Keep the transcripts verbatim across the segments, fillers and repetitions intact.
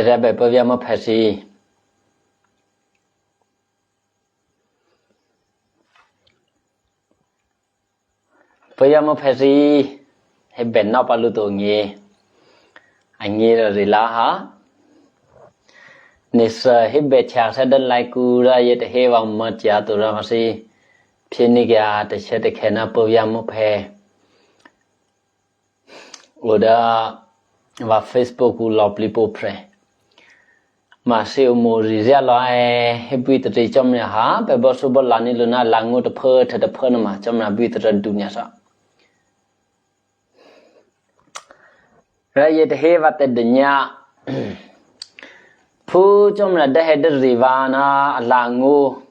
Rebe pevia mo pesi. Pevia mo pesi. Hebe no palu to ngi. Angi ra rila ha. Nisa hebe cha sa dan lai ku ra yet he wa ma cha to ra masi. Pieni ga te che te kena pevia mo pe. Oda va Facebook u lopli popre. Ma se u mo ri ria lo e he bui te chom ya ha pe bo su bo la ni lu na la ngu te phe te te phe na ma chom na bui te dunia sa. Ra ye te he va te dunia. Pu chom na de he de ri va na la ngu.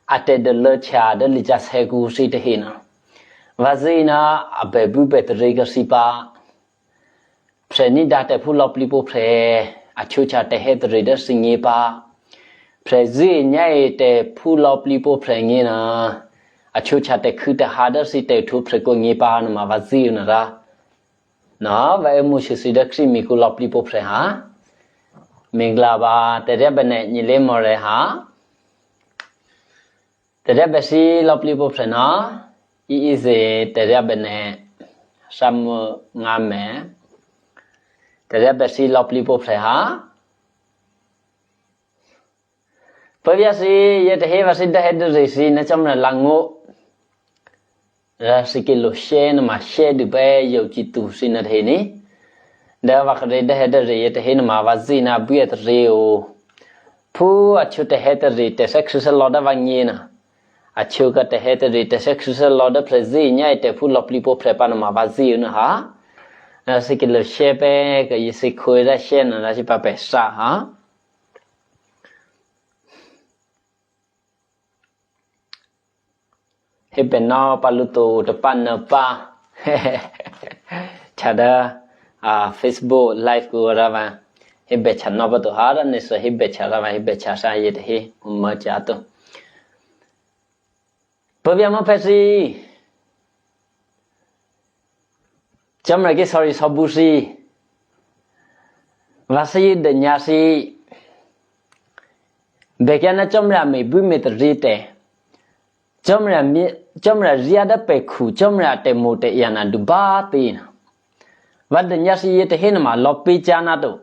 Ate de le cha de li cha se ku si te hina. Vazina a be bu be te re ga si pa. Pre ni da te pu lopli po pre. A chu cha te he te re de si ngi pa. Pre zi nya e te pu lopli po pre ngi na. A chu cha te khu te ha de si te tu pre ko ngi pa na ma vazina ra. Na va e mu shi si de kri mi ku lopli po pre ha. Mingla ba te re be ne ni le mo re ha. Te re be si lopli po pre na. I i ze te re be ne. Sam nga me. Te re be si lopli po pre ha. Pevia si ye te he va si da he de re si na chom na lango. Ra si ke lo she na ma she du be yo chi tu si na he ni. Da va ka re da he da re ye te he na ma va zi na bu ye te re o. Pu a chu te he te re te se kri se lo da va ngi na. A chu ka te he te re te se kri se lo da pre zi nya e te pu lopli po pre pa na ma va zi na ha. Ra si ke lo she pe ka ye si ko ra she na ra si pa pe sa ha. Hebe no paluto te pa na pa. Chada a Facebook live ku rava. Hebe cha no ba to hara ne so hebe cha rava hebe cha sa ye te he. Umma cha to. Pevia mo pesi. Chom ra ke sorry so bu si. Va si de nya si. Be kia na chom ra me bu me te ri te. Chom ra mi chom ra ria da pe khu chom ra te mo te ya na du ba te na. Va de nya si ye te he na ma lo pi cha na to.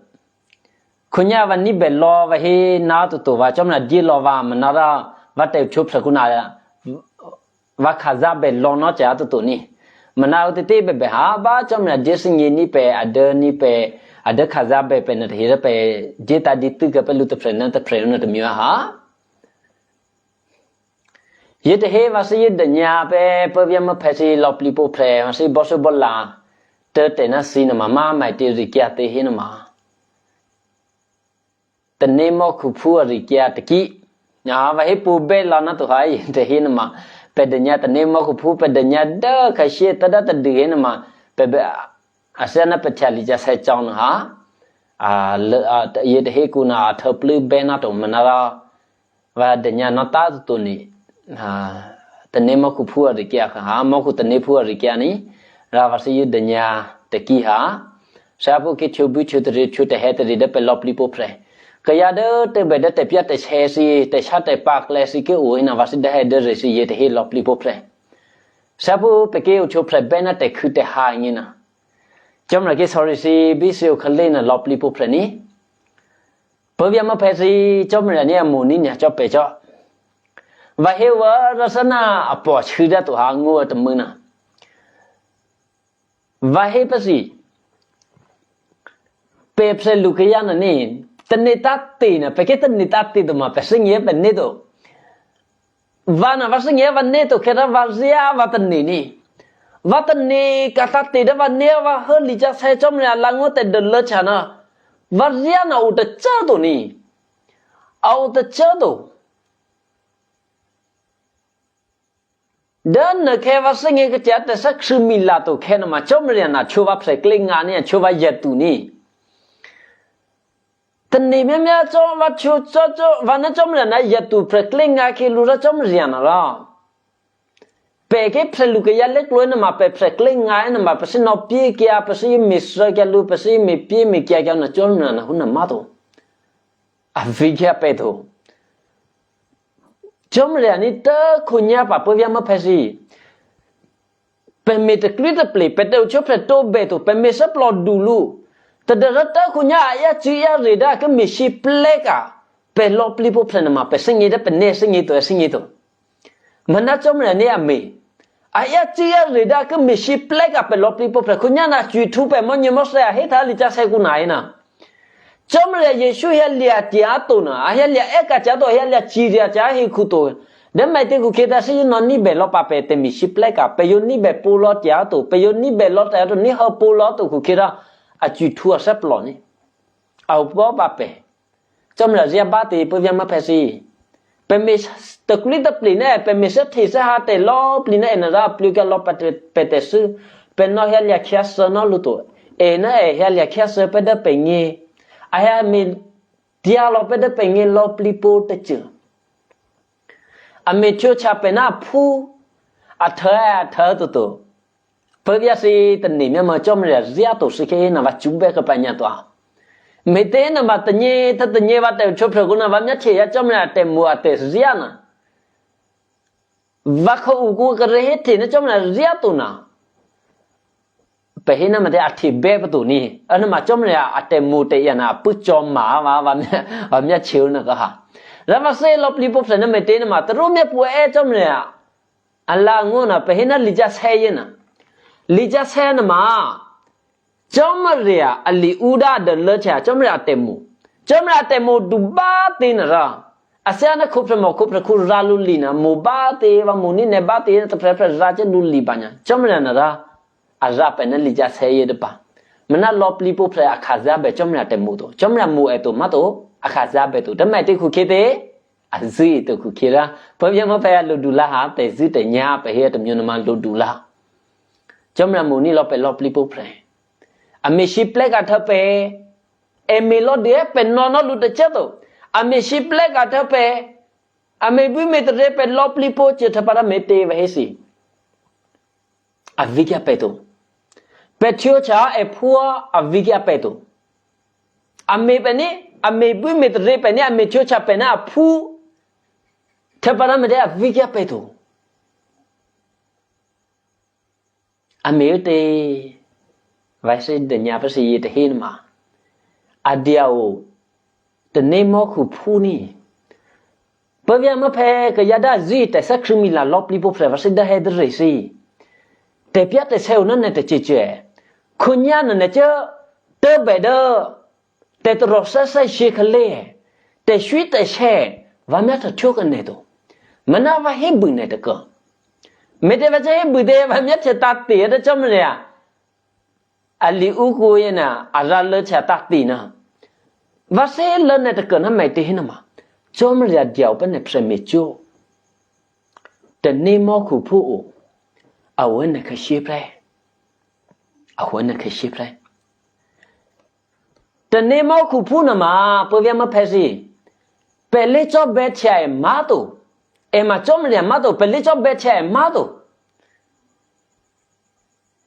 Kunya va ni be lo va he na to to va chom na di lo va ma na ra va te chup sa ku na va kha za be lo no cha to to ni. Ma na te te be be ha ba chom na di si ni ni pe a de ni pe a de kha za be pe na te he pe di ta di tu ka pe lu te pre na te pre na te mi ha. Ye te he va si ye de nya pe pe via ma pe si lopli po pre va si bo so bo la. Te te na si na ma ma mai te ri kia te he na ma. Te ne mo ku pu ri kia te ki. Nya va he pu be la na to hai te he na ma. Pe de nya te ne mo ku pu pe de nya da ka she ta da ta de he na ma. Pe be a se na pe cha li cha se chong ha. A le a ye te he ku na a te plu be na to ma na ra. Va de nya na ta tu ni. Ha te ne mo ku pu ri kia ka ha mo ku te ne pu ri kia ni. Ra va si ye de nya te ki ha. Sapu ki chu bu chu te ri chu te he te ri de pe lopli po pre. Ka ya de te be de te pia te che si te cha te pa kle si ke u ina va si de he de re si ye te he lopli po pre. Sapu pe ke u chu pre be na te khu te ha ngi na. Chom ra ke sorry si bi si u khale na lopli po pre ni. Pe via ma pe si chom ra ni a mu ni nya cho pe cho. Va he wa ra sa na a po chu da tu ha ngu te mu na. Va he pe si. Pe pse lu ke ya na ni. Te ne ta te na pe ke te ne ta te do ma pe si ngi pe ne do. Va na va si ngi va ne to ke ra va ria va te ne ni. Va te ne ka ta te da va ne va he li cha se chom ra la ngo te de le cha na. Va ria na u te cha do ni. A u te cha do. Dan na ke va senge ke cha te sa ksu mi la to ke na ma chom ria na chu va pre kling nga ni chu va ya tu ni. Te ni me me cho va chu cho cho va na chom ria na ya tu pre kling nga ke lu ra chom ria na ra. Pe ke pre lu ke ya lek lu na ma pe pre kling nga na ma pe si no pie kia pe si mi sra kia lu pe si mi pie mi kia kia na chom ria na hu na ma to. Avigia petu. Chomria ni te kunya pa pevia ma pesi. Pemete klite ple, pete ucho pre to betu, pemesa plo dulu. Te dere te kunya aya chi ya reda ke mesi pleka. Pe lo pli po prenama, pe sengida, pe ne sengito, sengito. Mana chomria ni ame. Aya chi ya reda ke mesi pleka pe lo pli po pre. Kunya na chi tu pe mo nyemo se a heta li cha se kuna ina. Chomria Yesu ya lia tiato na, a ya lia eka tiato, ya lia chiria tia hi kuto. De mai te ku keda si no ni be lo pa pe te mi si pleka, pe yo ni be pulo tiato, pe yo ni be lo tiato, ni ho pulo to ku kira a chi tu a se plo ni. Au po pa pe. Chomria zia ba te po via ma pe si. Pe mi s-, te kuli te pli ne, pe mi se te se ha te lo pli ne, e na ra pli ka lo pa te, pe te su. Pe no ya lia kia se no luto. E na e ya lia kia se pe de pe ngi. A ya mi dia lo pe de pe ngi lo pli po te chu. A mi chu cha pe na pu. A the, a the to to. Pevia si te ni me ma chomria zia to si ke na va chumbe ke pa nya to a. Me te na va te nye, te te nye va te chopre ku na va mia che ya chomria te mu a te zia na. Va ko u ku ke re he te na chomria zia to na. Pe he na ma te a te be pa to ni. Ana ma chomria a te mu te ya na pu chom ma va va mia, va mia che u na ka ha. Ra va se lo pli po se na me te na ma te ro mia pu e chomria. Ala ngona pe hina lija seyena. Lija seyena ma. Chomria ali uda de lecha chomria temu. Chomria temu du ba tina ra. Asiana kupre mo kupre ku ralu lina mo ba te va mo ni ne ba te te pre pre ra che du li banya. Chomria na ra. A ra pe na lija seye de pa. Mena lo pli po pre a kaza be chomria temu to. Chomria mu eto mato a kaza be to. De mai te ku kete. A zui to ku kira. Pe via ma pe ya lo dula ha, pe zui te nya, pe hia te myo ma lo dula. Chomra mo ni lo pe lo pli po pre. A me si ple ka te pe. E me lo de pe no no lu te che to. A me si ple ka te pe. A me bu me te re pe lo pli po che te para me te ve he si. A vigia peto. Petio cha e pua a vigia peto. A me pe ni, a me bu me te re pe ni, a me tio cha pe na a pu. Te para me de a vigia peto. A me te vai se de nya pe se ye te hin ma. A dia o. Te ne mo ku pu ni. Pe via ma pe ke ya da zi te sa krimi la lo pli po pre va se da he de re si. Te pia te se o na ne te che che. Ku nya na ne che te be de. Te te ro sa sa she ke le. Te shui te she. Va mia te tio ke ne do. Mana va he bu ne te ko. Me te va che he bu de va mia che ta te de chom le ya. Ali uku yena a ra le cha ta ti na. Va se le ne te ko na mai te hina ma. Chom ria dia u pe ne pre me cho. Te ne mo ku pu u. A we ne ke shi pre. A we ne ke shi pre. Te ne mo ku pu na ma pe via ma pe si. Pe le cho be cha e ma to. E ma chom ria ma to. Pe le cho be cha e ma to.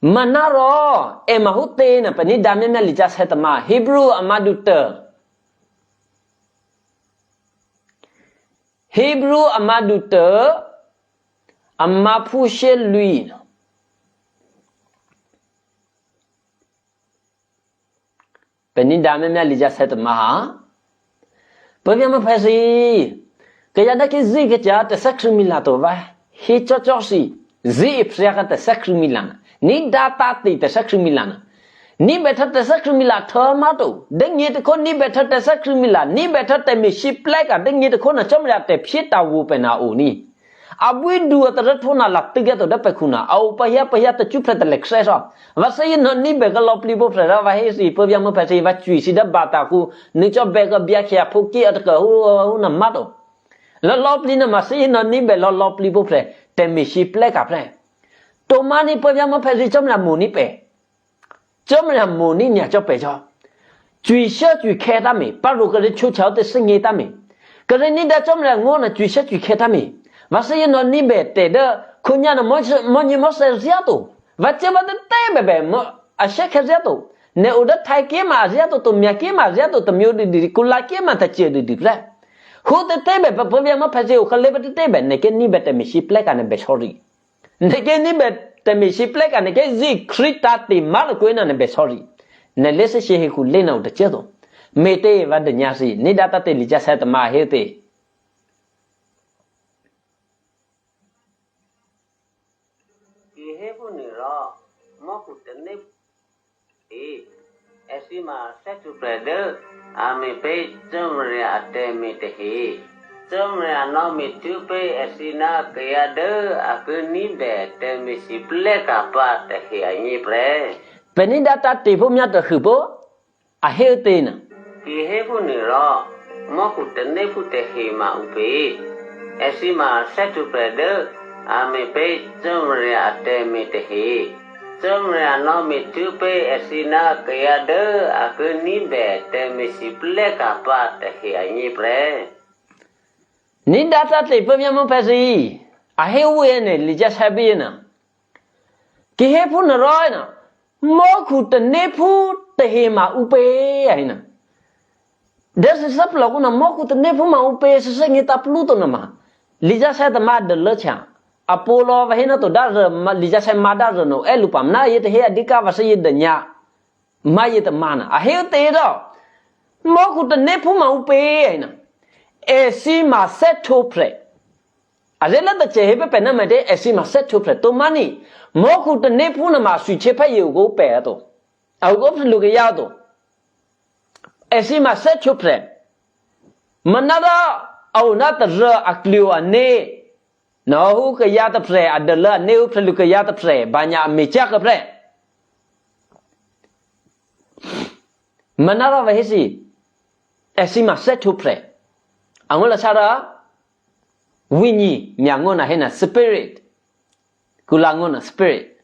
Manaro, e ma hu te na pe ni da me me li cha se ta ma. Hebrew a ma du te. Hebrew a ma du te. A ma pu she lui. Pe ni da me me li cha se ta ma ha. Pe via ma pe si. Ke ya da ke zi ke cha te sa krimi la to va. Hi cho cho si. Zi i pria ka te sa krimi la na. Ni da ta ti te sa krimi la na. Ni be ta te sa krimi la to ma to. De ngi te ko ni be ta te sa krimi la. Ni be ta te mi shi ple ka. De ngi te ko na chom ya te phi ta wu pe na u ni. A bui du a te re to na la te ge to de pe ku na. A u pa hia pa hia te chu pe te le kse so. Va se no ni be ka lo pli bo pre ra va he si pe via ma pe si va chui si da ba ta ku. Ni cho be ka bia kia po ki a te ka hu, hu na ma to. Lo lo pli na ma si no ni be lo lo pli bo pre. Te mi shi ple ka pre. To ma ni pe via ma pe si chom na mu ni pe. Chom na mu ni nya cho pe cho. Chui sha chui khe ta mi. Pa ru ka re chu chao te se nge ta mi. Ka re ni da chom na ngo na chui sha chui khe ta mi. Va se no ni be te de. Ko nya na mo se, mo ni mo se zia to. Va che va de te be be mo. A she khe zia to. Ne uda tai kema azia to to mia kema azia to to mio di di kula kema ta chia di di pre. Hu te tebe pa pa via ma pa je u kale ba te tebe ne ke ni bete mi shi pleka ne besori. Ne ke ni bete mi shi pleka ne ke zi krita ti mal ko ena ne besori. Ne lese she he ku lena uda chia to. Me te va de nya si ni data te li ja sa te ma he te. Ki he ku ni ro mo ku te ne e. Esi ma se tu pre de a mi pe chom re a te mi te he. Chom re a no mi tu pe esi na ke ya de a ke ni be te mi si ple ka pa te he a ni pre. Pe ni data te po mia te hu po. A he te na. Ki he ku ni ro mo ku te ne ku te he ma u pe. Esi ma se tu pre de a mi pe chom re a te mi te he. Chom re a no mi tu pe esi na ke ya de a ke ni be te mi si ple ka pa te he a ni pre. Ni data te pe mia mo pe si. A he u ene li ja sa bi na. Ki he pu na ro na. Mo ku te ne pu te he ma u pe a na. De se sa pla ku na mo ku te ne pu ma u pe se se ngi ta plu to na ma. Li ja sa ta ma de le cha. A po lo va he na to da re ma li ja sa ma da re no e lu pam na ye te he a di ka va se ye de nya. Ma ye te ma na. A he te do. Mo ku te ne pu ma u pe a na. E si ma se to pre. A ze la da che he pe pe na ma de e si ma se to pre. To ma ni. Mo ku te ne pu na ma su che pa ye u go pe to. A u go pe lu ke ya to. E si ma se to pre. Ma na da a u na ta re a kliu a ne. Na hu ke ya ta pre a de la ne u pre lu ke ya ta pre. Ba nya me cha ke pre. Ma na ra va he si. E si ma se to pre. A ngo la sa ra. Winyi mi a ngo na he na spirit. Ku la ngo na spirit.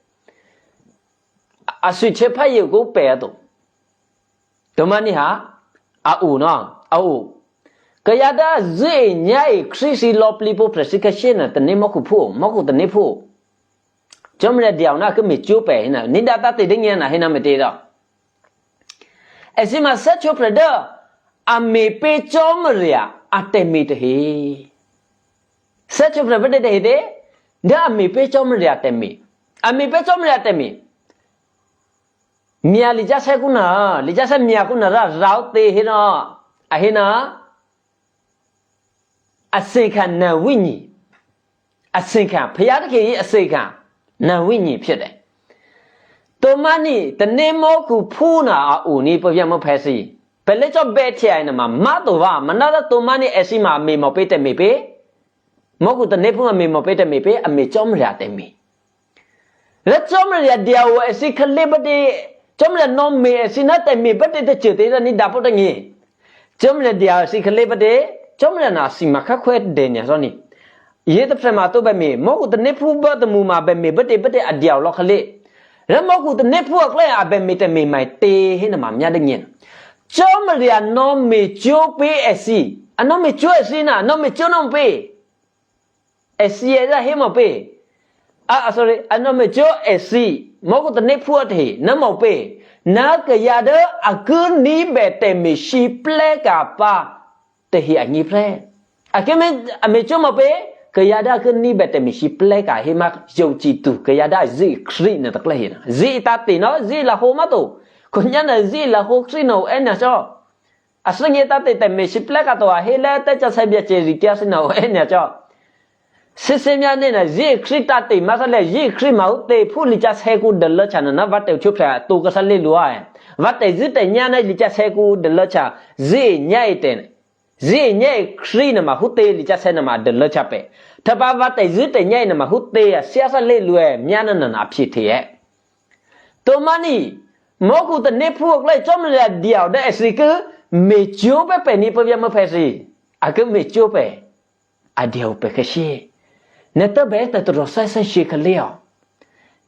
A su che pa ye go pe a to. To ma ni ha. A u no. A u. Ke ya da zi nya e kri si lo pli po pre si ke she na te ne mo ku pu. Mo ku te ne pu. Chom re dia u na ke me chu pe he na. Ni data te de ngi na he na me te da. E si ma se cho pre da a me pe chom ria a te mi te he. Se cho pre de de he de da a me pe chom ria te mi. A me pe chom ria te mi. Mia li ja se ku na, li ja se mia ku na ra rau te he na. A he na. A se ka na winyi. A se ka pia de ke a se ka na winyi pia de. To ma ni te ne mo ku pu na a u ni po via mo pe si. Pe le cho be ti ai na ma ma to va ma na da to ma ni e si ma me mo pe te me pe. Mo ku te ne pu ma me mo pe te me pe a me chom ria te me. Re chom re ya dia u e si ke le ba de. Chom re no me e si na te me ba de te che te ra ni da po de ngi. Chom re dia u si ke le ba de. Chom re na si ma ka kwe de nya so ni. Ye te pre ma to be me. Mo ku te ne pu ba te mu ma be me ba de ba de a dia u lo ke le. Re mo ku te ne pu a kle a be me te me mai te he na ma mia de nyen. Chom re a no me cho pe e si. A no me cho e si na no me cho no pe. E si e da he mo pe. A, a, sorry, a no me cho e si. Mo ku te ne pu a te he, na mo pe. Na ke ya de a ke ni be te me shi ple ka pa te he a ni pre. A ke me, a me cho mo pe. Ke ya de a ke ni be te me shi ple ka he ma yo chi tu. Ke ya de zi kri ne te kle he na. Zi ta te no, zi la ho ma to. Ko nya na zi la ho kri no e na cho. A se ngi ta te te me shi ple ka to a he le te cha se bia che ri kia se na o e nya cho. Se se mia ne na zi kri ta te ma sa le zi kri ma u te pu li cha se ku de le cha na na va te chu pra tu ka sa le lu a e. Va te zi te nya na li cha se ku de le cha zi nya e te. Zi nya e kri na ma hu te li cha se na ma de le cha pe. Ta ba va te zi te nya e na ma hu te ya sia sa le lu e mia na na na phi te e. To ma ni, mo ku te ne pu o kle chom le a dia o de e si ke me chu pe pe ni pe via mo pe si. A ke me chu pe. A dia o pe ke shi. Ne te be te to ro sa sa shi ke le o.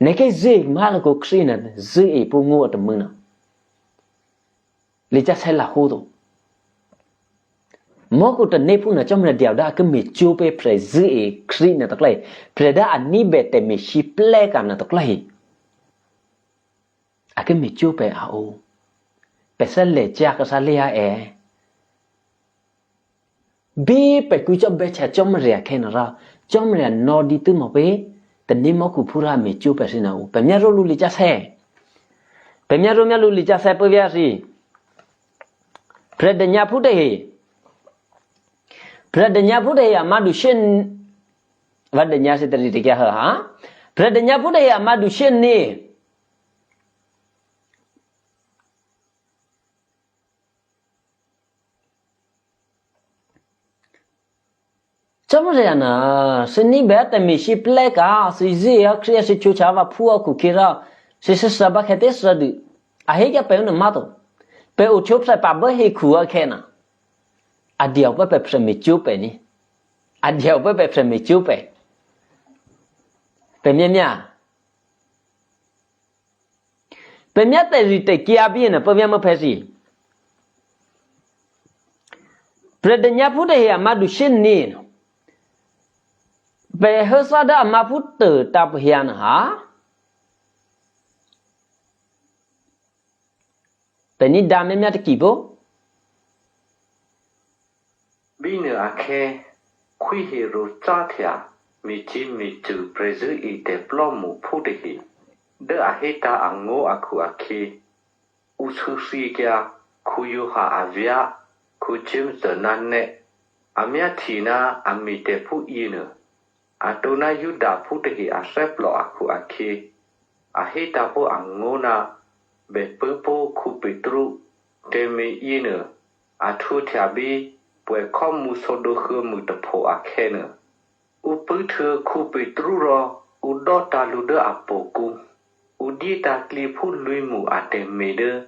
Ne ke zi ma le ko kri na zi e pu ngu o te mu na. Li cha se la hu do. Mo ku te ne pu na chom le dia o da ke me chu pe pre zi e kri na to kle. Pre da a ni be te me shi ple ka na to kle. A ke me chu pe a o. Pese le cia ke salia e. Bi pe ku cho be cha chomria kenara. Chomria no di tu mo pe. Te ni mo ku pura me chu pe sina u. Pe mia ro lu li cha se. Pe mia ro mia lu li cha se pe via si. Pre de nya pu de he. Pre de nya pu de he amadu shen. Va de nya se te ri de kya ha. Pre de nya pu de he amadu shen ni. Chomriana, sini beta mi shi pleka, si zi ya kria si chucha va pua ku kira, si se saba kete sadu. Ahe ya pe una mato. Pe u chup sa pa ba he kua kena. Adia pe pe pre mi chupe ni. Adia pe pe pre mi chupe. Pe mia mia. Pe mia te ri te kia bi na pe mia ma pe si. Pre de nya pu de he amadu shin ni. Pe he sa da ma pu te ta pu hia na ha. Pe ni da me mia te ki bo. Bine akhe, khuihi ru tsathia, mi chi mi tsu prezu i te plomu phudihi. De ahita ango aku akhe. Ususi kia, khuyu ha avia, khu chim se nane. Amia tina ami te phu ine. Atona Yuda phutehi aseplo aku akhe. Ahita phu angona, be pepo khu Petru, te me ine. Athu thiabi, pwe khomu sodo khemu te pho akhene. Uputhe khu Petru ro, udo talu de apoku. Udi ta kli phu lui mu ate me de,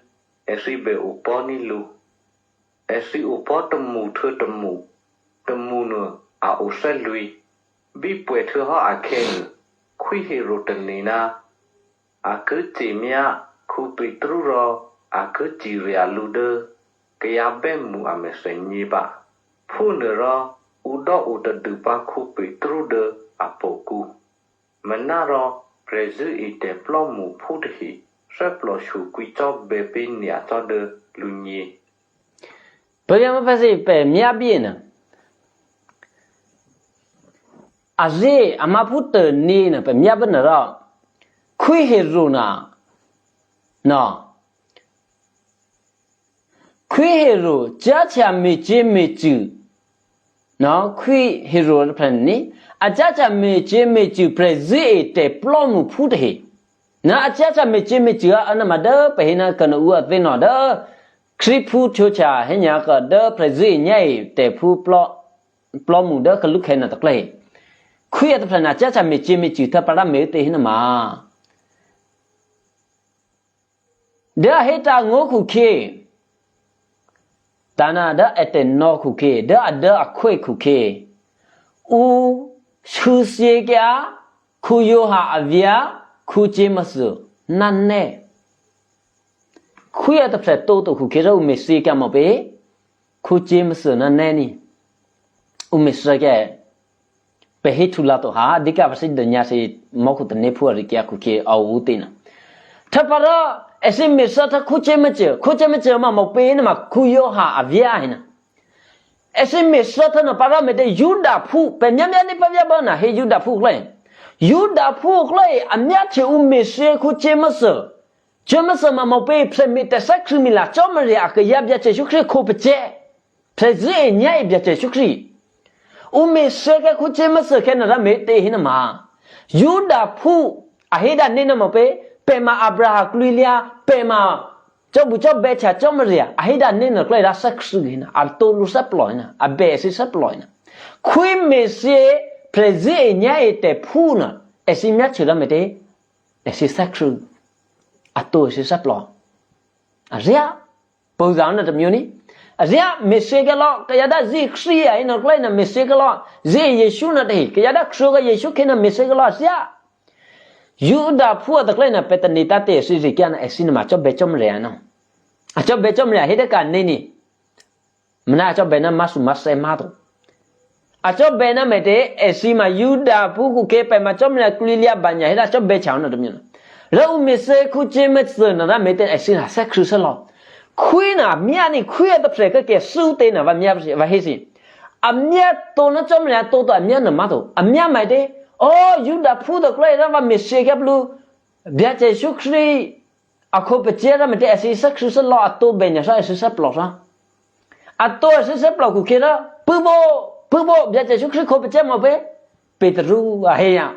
esi be upo ni lu. Esi upo temu the temu, temu ne a use lui. Bi pwe the ho akhene, khuihi ro tenina. Akutsi mia khu Petru ro akutsi ria lude, ke ya be mu amese nyiba. Phune ro udo utedupa khu Petru de apoku. Menaro prezu i te plo mu phudhi, se plo shu kui cho be pin nia cho de lunyi. Pe mia ma pesi pe mia biena. Azi ama pute ni na pe mia benara. Khuihi ru na. No. Khuihi ru cha cha mi chi mi chu. No, khuihi ru pen ni. A cha cha mi chi mi chu prezu i te plo mu phudhi. Na a cha cha mi chi mi chu a na ma de pe hina kana u a te no de. Kri phu cho cha he nya ka de prezu i nya i te phu plo, plo mu de ka lu khe na ta kle. Khu ya ta pra na cha cha mi chi mi chi ta para me te hina ma. De a he ta ngo khu khe. Ta na de e te no khu khe. De a de a khwe khu khe. U shu sie kya. Khu yo ha avia, khu che ma su, na ne. Khu ya ta pse to to khu khe ra u me su kya mo pe, khu che ma su, na ne ni. U me su kya, pe he chu la to ha, di ka pa si de nya si mo khu ta ne phu ri kya khu khe a u te na. Ta pa ra, e si me sa ta khu che ma che, khu che ma che ma mo pe na ma khu yo ha avia he na. Esi me sra thana para me de Yuda phu, pe mia mia ni pa via bana he Yuda phu klai. Yuda phu klai, a mia che u me se khu che ma se. Che ma se ma mo pe pse me te sa kri mi la cho me ri a ke ya bia che shu kri ko pe che. Pse zi e nya e bia che shu kri. U me se ke khu che ma se ke na ra me te hina ma. Yuda phu, a he da ne na mo pe, pe ma Abraham kluilia, pe ma Cho bu cho be cha cho mria, a hida ne no kloi ra sa ksu gina, a to lu sa ploina, a be si sa ploina. Kui me si prezi e nya e te puna, e si mia chira me te, e si sa ksu, a to e si sa plo. A ria, po da na te mioni. A ria, me si ke lo, ka ya da zi ksu ya, ina kloi na me si ke lo, zi Yesu na te, ka ya da ksu ga Yesu ke na me si ke lo, a ria. Yuda phu a taklai na peta ni tate si ri kiana e sini ma cho be chom re ano. A cho be chom re a hide ka neni. Mna cho be na masu mas e mato. A cho be na mete e si ma Yuda phu ku ke pe ma chom re kulilia banya hida cho be chao na domina. Ra u me se ku che me tsu na ra mete e si na se kru se lo. Kui na, mia ni kui ada preka ke su te na va mia va hesi. Amia to na chom na to to amia na mato. Amia mai de. Oh, Yuda pu da klai ra va Mesia ke blu. Bia che Jesu Christ. Ako pe che ra me te asi sa Christ lo ato be nya sa asi sa plo sa. Ato asi sa plo ku ke ra. Pu bo, pu bo, bia che Jesu Christ ko pe che mo pe. Petru a he ya.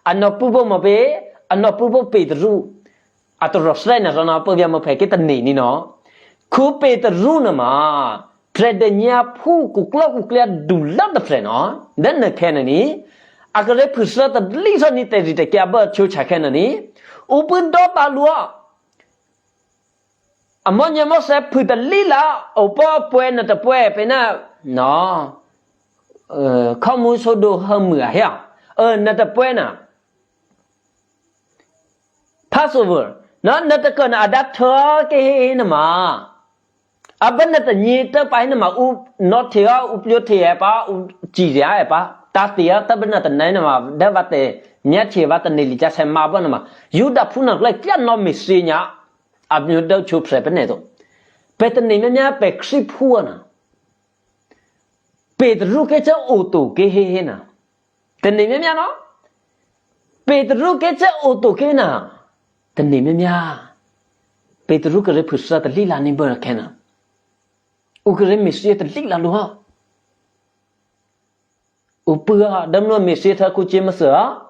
Ano pu bo mo pe, ano pu bo Petru. Ato rosrai na rona pa via mo peke ta nei ni no. Ku Petru na ma. Pre de nya pu ku klo ku klia du la da pre no. Den na kena ni. Akare pu sa ta li sa ni te ri te kia ba chu cha kena ni. U pu do ta lua. Amo nya mo se pu ta li la. O pa pue na ta pue pe na. No. Eh, kamu so do ha mu a ya. Eh, na ta pue na. Passover. No, na ta kana ada ta ke he na ma. Aba na ta ni ta pa na ma u no te a u plio te e pa u chi ya e pa. Ta te a ta ba na ta na na ma da va te nya che va ta ne li cha se ma ba na ma. Yuda pu na le kya no mi si nya. Ab nyu da chu pre pe ne to. Pe ta ni na nya pe kri pu na. Petru ke cha o to ke he he na. Tene mia mia no? Petru ke che o to ke na. Tene mia mia. Petru ke re phusa ta lila ni ber ke na. U ke re Mesia ta lila lu ha. U pua dam no Mesia ta ku che masa.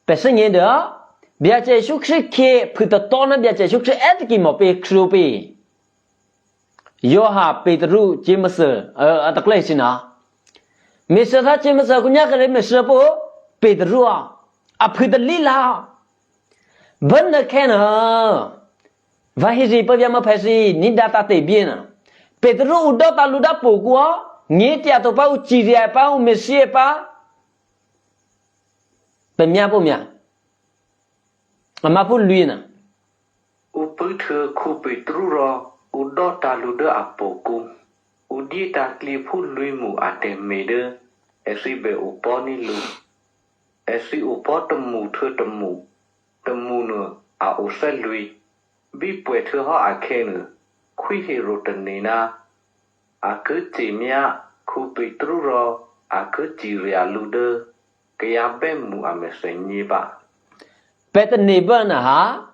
Pese nge da. Bia che Jesu Christ ke phuta to na bia che Jesu Christ et ki mo pe kru pe. Yoha Petru James, eh, atakle sina. Mesa ta James kunya kare mesa po Petru a. Aphuta lila. Benda kena. Vahiri pa vyama phasi ni data te biena. Petru udo ta luda po kwa. Ngi ti ato pa u chiri pa u Mesia pa. Pemia po mia. Ama pu luina. U pui thö khu Petru ro u do ta lu dö apo ku. U di ta kli phu lui mu ate me dö. Esi be u po ni lu. Esi u po temu thö temu. Temu nö a u se lui. Bi pue thö ho a khe nö. Khui he ro te ni na. A kö ti mia khu Petru ro a kö ti ria lu dö. Ke ya be mu a me se nyi ba. Pete ni ba na ha.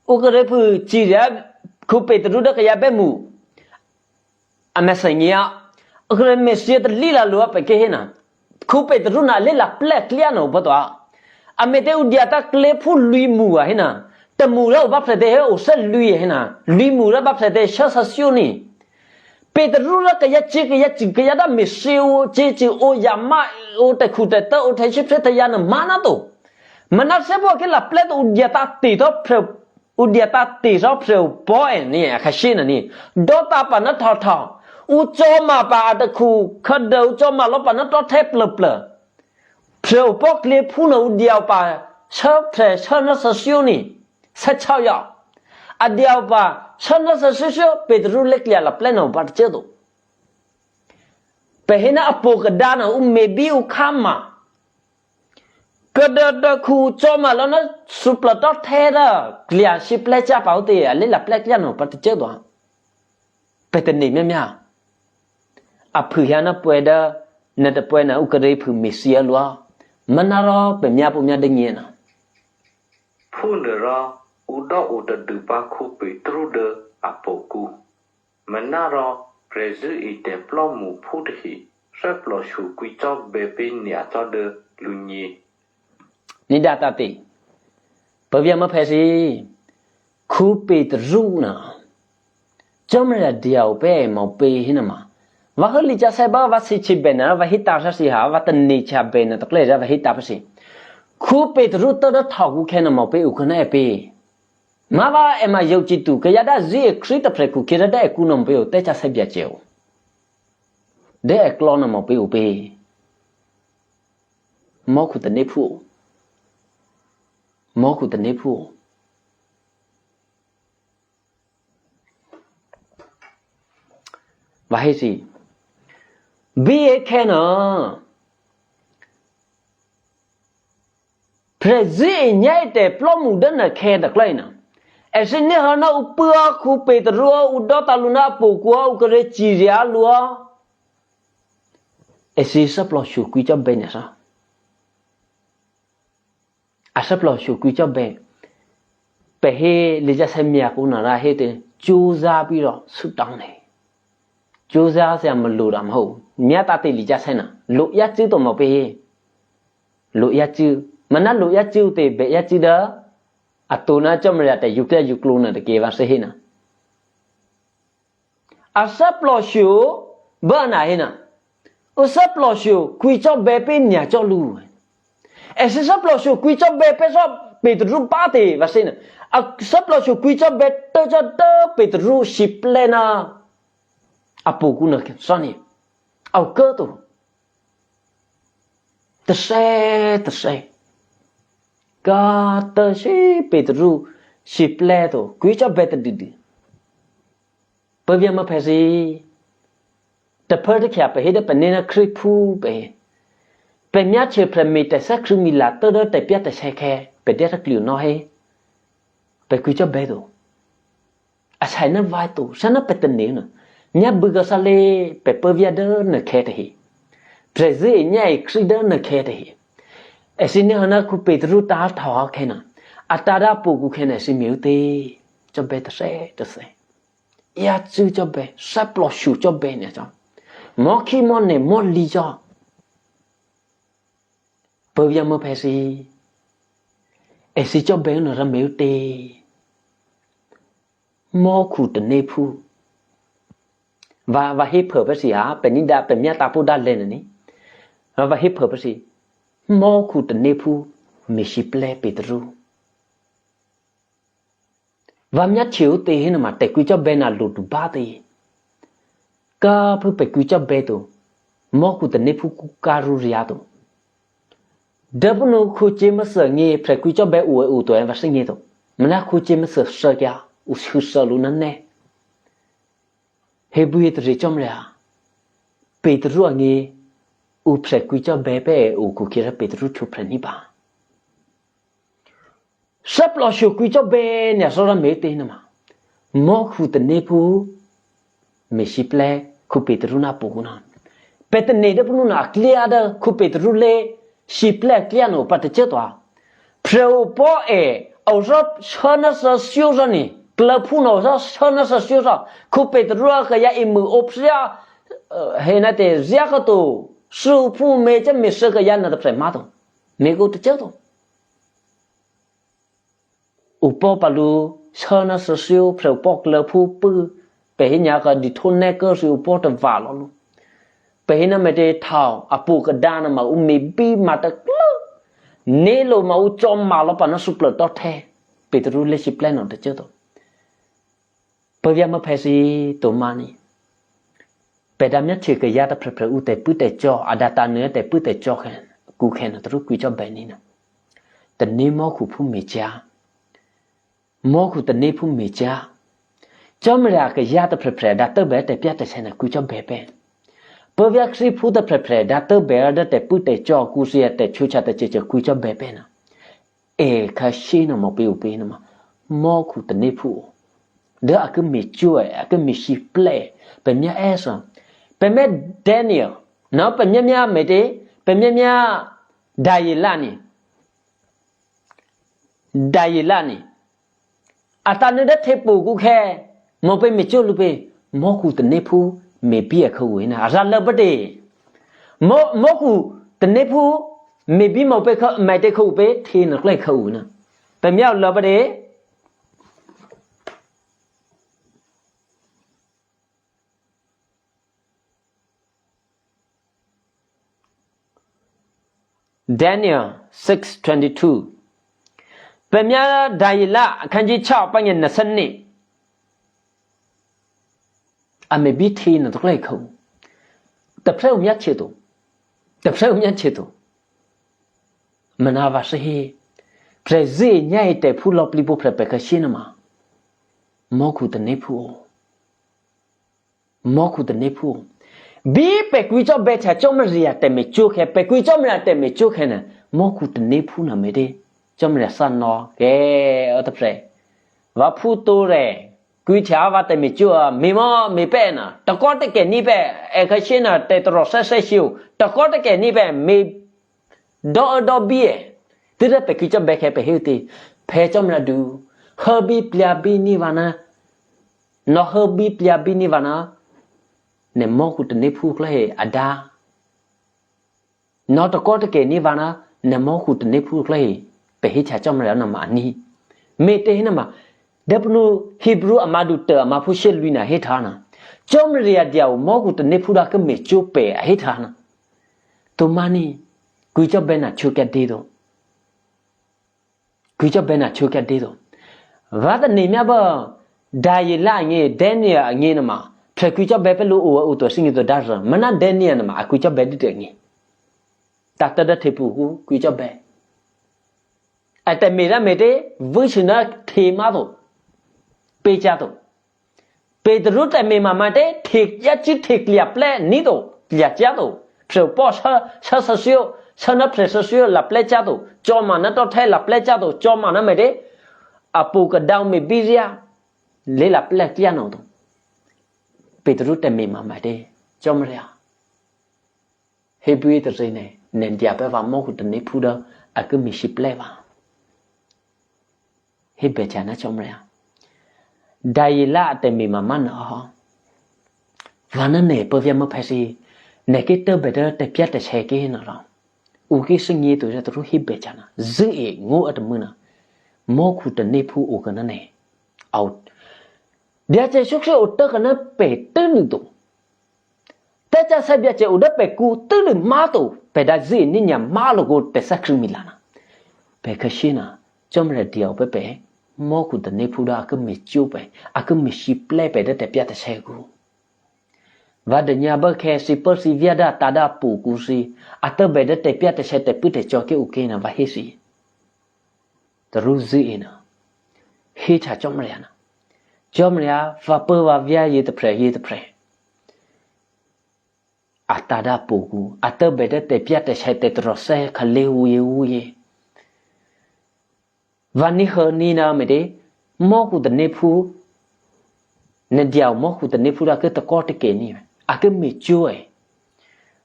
U kere pu chira ku Petru da kaya be mu. Amesania. U kere Mesia te lila lua pe ke hena. Ku Petru na lela ple klia no ba to a. Amete u dia ta kle pu lui mu a hena. Te mu ra u ba pete he u se lui hena. Lui mu ra ba pete sha sa sioni. Petru ra kaya che kaya chi kaya da Mesia u che chi u ya ma u te khu te ta u te shi pete ya na mana to. Mana se bo ke la ple to u dia ta te to pre U dia ta ti so pse u po e ni a ka shi na ni. Do ta pa na tho tho. U cho ma pa a ta khu kha da u cho ma lo pa na to the ple ple. Pse u po kle phu na u dia pa sa pse sa na sa sio ni. Sa chao ya. A dia pa sa na sa sio sio Petru le klia la ple na u pa che do. Pe he na a po ka da na u me bi u kha ma. Kada da ku choma lo na supla to thera klia si plecha pa uti ali la plek ya no pa te do. Pete ni mia mia. A phu ya na pue da na te pue na u kare phu Mesia lua. Manaro pe mia pu mia de ngiena. Phu ne ra u do u da du pa ku Petru de apo ku. Menaro prezu i te plo mu phu de hi, se plo shu kui chok be pe ni a chok de lu nyi. Ni da ta ti. Pe via ma phe si. Ku Petru na. Chom ra dia u pe ma u pe hi na ma. Va ha li cha se ba va si chi be na va hi ta sa si ha va ta ni cha be na to kle ja va hi ta pa si. Ku Petru to da tha ku khe na ma u pe u khe na e pe. Ma va e ma yau chi tu ke ya da zi e kri ta pre ku kira da e ku nom pe u te cha se bia che u. De e klo na ma pe u pe. Mo ku te ne phu. Mo ku te ne phu. Va he si. Bi e ke na. Prezi e nyai te plo mu de na ke da klai na. Ese ne hana upua ku Petro udo taluna pokua ukere chiria lua. Ese seplo shu kuicho benya sa. Aseplo shu kuicho be. Pehe lija semia kuna ra hete chuza biro sutang ne. Chuza se am lu ram ho. Nya ta te lija sena. Lu ya chu to mo pehe. Lu ya chu. Mana lu ya chu te be ya chu da. Atuna chom ya te yukya yukluna de ke va se hina. Aseplo shu bana hina. Useplo shu kuicho be pe nya cho lu. Ese seplo shu kuicho be pe so Petro pa te va se hina. Aseplo shu kuicho be to cho to Petro shiplena. Apo kuna sani. Au ke to. Tese, tese. Ka tese Petro shiple to. Kuicho be te didi. Pevia ma pesi. Te per de kia pe hede pe nena kripu pe. Pe mia che pre mi te sa kri mi la to de te pia te se ke. Pe de ta kliu no he. Pe kuicho be to. Asai na vai to. Sa na pe te ne na. Nya buga sa le pe pevia de ne ke te he. Prezi nya e kri de ne ke te he. Esi ne hana ku Petro ta ta ke na. Atara po ku ke na si mi u te. Cho be te se, te se. Ya chu cho be, seplo shu cho be ne cho. Mo ki mo ne mo li cho. Pevia mo pesi. Esi cho be no ra me u te. Mo ku te ne pu. Va, va he pe pesi ha, pe ni da, pe mia ta pu da le ne ni. Va, va he pe pesi. Mo ku te ne pu, mi shiple Petro. Va mia cheu te hina ma te kuicho be na lu du ba te. Ka pu pe kuicho be to. Mo ku te ne pu ku ka ru ria to. Da bu no ku che ma se nge pre kuicho be u e u to e va se nge to. Mana ku che ma se se kya u su se lu na ne. He bu ye te re chom ria. Petro nge u pre kuicho be pe u ku kira Petro chu pre ni ba. Seplo shu kuicho be nya so ra me te na ma. Mo ku te ne pu me shiple ku Petro na pu na. Pe te ne de pu na klia da ku Petro le shiple klia no pa te che to a. Pre u po e, au so so na so shu so ni. Kla pu no so so na so shu so. Ku Petro ka ya i mu op sia, he na te zia ka to. Su pu me che me se ka ya na te pre ma to. Me ko te che to. Upo palu sana sesiu pre upo kle pu pu. Pe hinya ka di thon ne ka si upo te va lo lu. Pe hina me te thao, apu ka dana ma u me bi ma te kle. Ne lo ma u chom ma lo pa na su ple to the. Petru le si ple no te che to. Pevia ma pesi to mani. Pe da mia che ke ya ta pre pre u te pu te cho, a da ta ne te pu te cho ken, ku ken tru ku cho be ni na. Te ni mo ku pu mi cha. Mo ku te ni pu mi cha. Cho mi ra ke ya ta pre pre da te be te pia te se na ku cho be pe. Pevia kri pu te pre pre da te be da te pu te cho ku si ya te chu cha te che che ku cho be pe na. E ka shi na mo pe u pe na ma. Mo ku te ni pu. De a ke mi chu e, a ke mi shi ple. Pe mia e so. Pe me Daniel. No pe mia mia me te. Pe mia mia Dayilani. Dayilani. Ata ne da te pu ku ke. Mo pe mi chu lu pe. Mo ku te ni pu me bi e ka u na. Ra la ba de. Mo, mo ku te ni pu me bi mo pe ka, me te ka u pe. Te na kle ka u na. Pe mia la ba de. Daniel six twenty-two. Pe mia Dayila kanji cha pa nyen na san ni. A me bi te na to kle ka u. Te pre u mia che to. Te pre u mia che to. Mana va se he. Pre ze nya e te pu lo pli po pre pe ka shi na ma. Mo ku te ni pu. Mo ku te ni pu. Bi pe ku cho be cha cho me ria te me chu ke, pe ku cho me ria te me chu ke na. Mo ku te ni pu na me de. Cho me ria sa no. Ke o te pre. Wa phu tu re, kui cha wa te mi chua, mi mo mi pe na, ta ko te ke ni pe, e ka shi na te tro se se shiu, ta ko te ke ni pe, mi do do bi e. Ti re pe kui cho be ke pe hiu ti, pe cho mra du, ha bi plia bi ni wa na, no ha bi plia bi ni wa na, ne mo ku te ne phu kle he ada. No to ko te ke ni vana ne mo hu te ne phu klei pe hi cha chom re na ma ni. Me te hi na ma. Dep nu Hebrew amadu te ma phu she lui na hi tha na. Chom re ya dia mo hu te ne phu da ke me chu pe hi tha na. To mani kui cho be na chu ke di do. Kui cho be na chu ke di do. Va ta ni mya ba da yi la ngi Daniel ngi na ma. Pre kui cho be pe lu u u to sing do da. Mana Daniel na ma a kui cho be di de ngi. Ta ta da te pu ku kui cho be. A te me ra me de vu shi na te ma do. Pe cha do. Petru te me ma ma de te ya chi te klia ple ni do. Klia cha do. Pre po sa sa sa sio sa na pre sa sio la ple cha do. Cho ma na to te la ple cha do. Cho ma na me de. A pu ka dau me bi ria. Le la ple klia no do. Petru te me ma ma de. Cho ma ria. Hebrew te zene, nen dia pe va mo hu te ne phu da a ke mi shi ple va. He be cha na chom rea. Da yi la te mi ma ma na ho. Va na ne pe via ma pe si, ne ke te be de te pia te che ke na ra. U ke sing ye to ja to he be cha na. Zi e ngo at mu na. Mo hu te ne phu u ke na ne. Out. Dia che shuk she u te ke na pe te ni do. Te cha sa bia che u da pe ku te le ma to pe da zi ni nya ma lo go te sa kri mi la na. Pe ka shi na, chom re dia u pe pe, mo ku te ne phu da a ke mi chu pe, a ke mi shi ple pe de te pia te se ku. Va de nya ba ke si per si via da ta da pu ku si, a te be de te pia te se te pu te cho ke u ke na va he si. Te ru zi e na. He cha chom re na. Chom re va pe va via ye te pre, ye te pre. A ta da pu ku, a te be de te pia te se te tro se ka le u ye u ye. Va ni he ni na me de, mo ku te ne phu, ne dia mo ku te ne phu da ke te ko te ke ni, a ke mi chu e.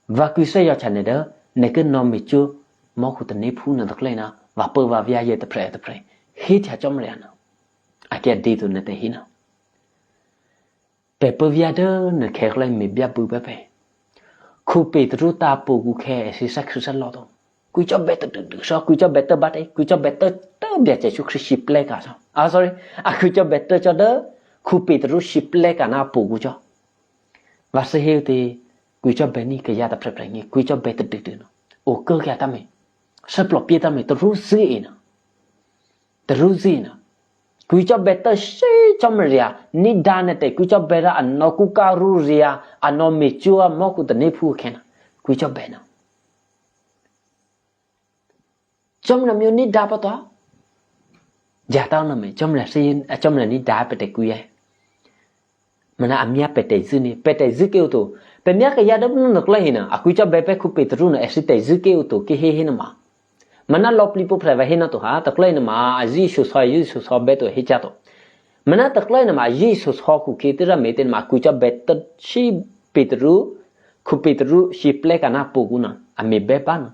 Va ku se ya cha ne de, ne ke no mi chu, mo ku te ne phu na de kle na, va pe va via ye te pre te pre. He cha chom re na. A ke di tu ne te hi na. Pe pe via de ne ke kle mi bia bu pe pe. Ku Petru ta pu ku ke e si sa Kristo lo do. Ku cho be te du du so, ku cho be te ba te, ku cho be te te bia che su Kristo shi ple ka so. Ah, sorry. A ku cho be te cho de, ku Petru shi ple ka na pu ku cho. Va se he te, ku cho be ni ke ya ta pre pre ni, ku cho be te du du no. O ke ke ta me. Se plo pie ta me, te ru si e na. Te ru zi na. Ku cho be te shi cho me ria, ni da ne te ku cho be ra ano ku ka ru ria, ano mi chu a mo ku te ne phu ke na. Ku cho be na. Chom na myo ni da pa to. Ja ta na me, chom na si, chom na ni da pe te ku ye. Mana a mia pe te zi ni, pe te zi ke u to. Pe mia ke ya da bu no kle hi na, a ku cho be pe ku Petru na e si te zi ke u to, ke he he na ma. Mana lo pli po pre va he na to ha, te kle na ma, a zi su so, a zi su so be to he cha to. Mana te kle na ma, a zi su so ku ke te ra me te ma ku cho be te shi Petru, ku Petru shi ple ka na pu ku na, a mi be pa na.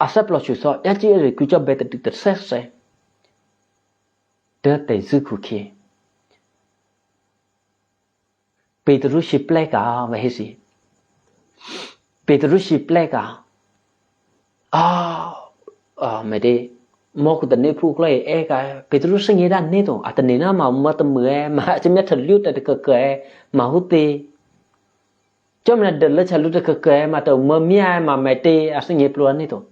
A sa plo su so, ya chi e re ku cho be te te se se. Te te zi ku ke. Petru shi ple ka va he si. Petru shi ple ka. Ah, ah, me de. Mo ku te ne phu kle e ka. Petru sing ye da ne to. A te ne na ma ma te mu e. Ma che me te lu te ke ke e. Ma hu te. Chom na de le cha lu te ke ke e. Ma te ma mia e ma me te. A sing ye plu a ne to.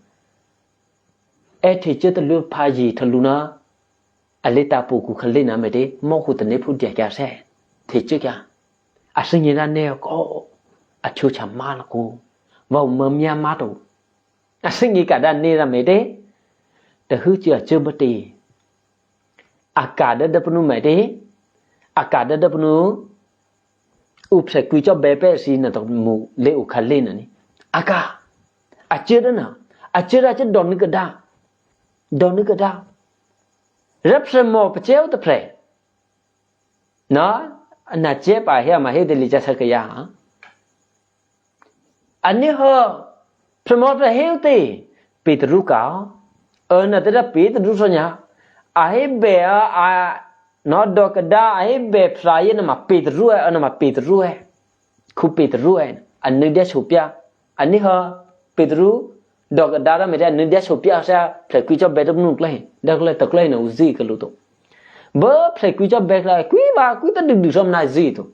E te che te lu pa ji te lu na. A le ta pu ku ka le na me de, mo ku te ne phu dia kya se. Te che kya. A se ni na ne ko. A chu cha ma na ku. Va u ma mia ma to. A se ni ka da ne na me de. Te hu chi a che ba te. A ka da da pnu me de. A ka da da pnu. Upse ku cho be pe si na to mu le u ka le na ni. A ka. A che da na. A che da che don ni ka da. Don ni ka da. Rep se mo pecel te pre. Na, na cep a hia ma he de li ja sa ke ya. Ani ho, premo pra heu te, Petru ka, e na te da Petru so nya, a he be a, a, no do ka da, a he be pra ye na ma Petru e, na ma Petru e, ku Petru e, a nu dia supia, ani ho, Petru, do ka da da me dia nu dia supia sa, pra ku cho be do nu klai, da klai to klai na u zi ka lu to. Bo pra ku cho be klai, ku ba, ku ta du du som na zi to.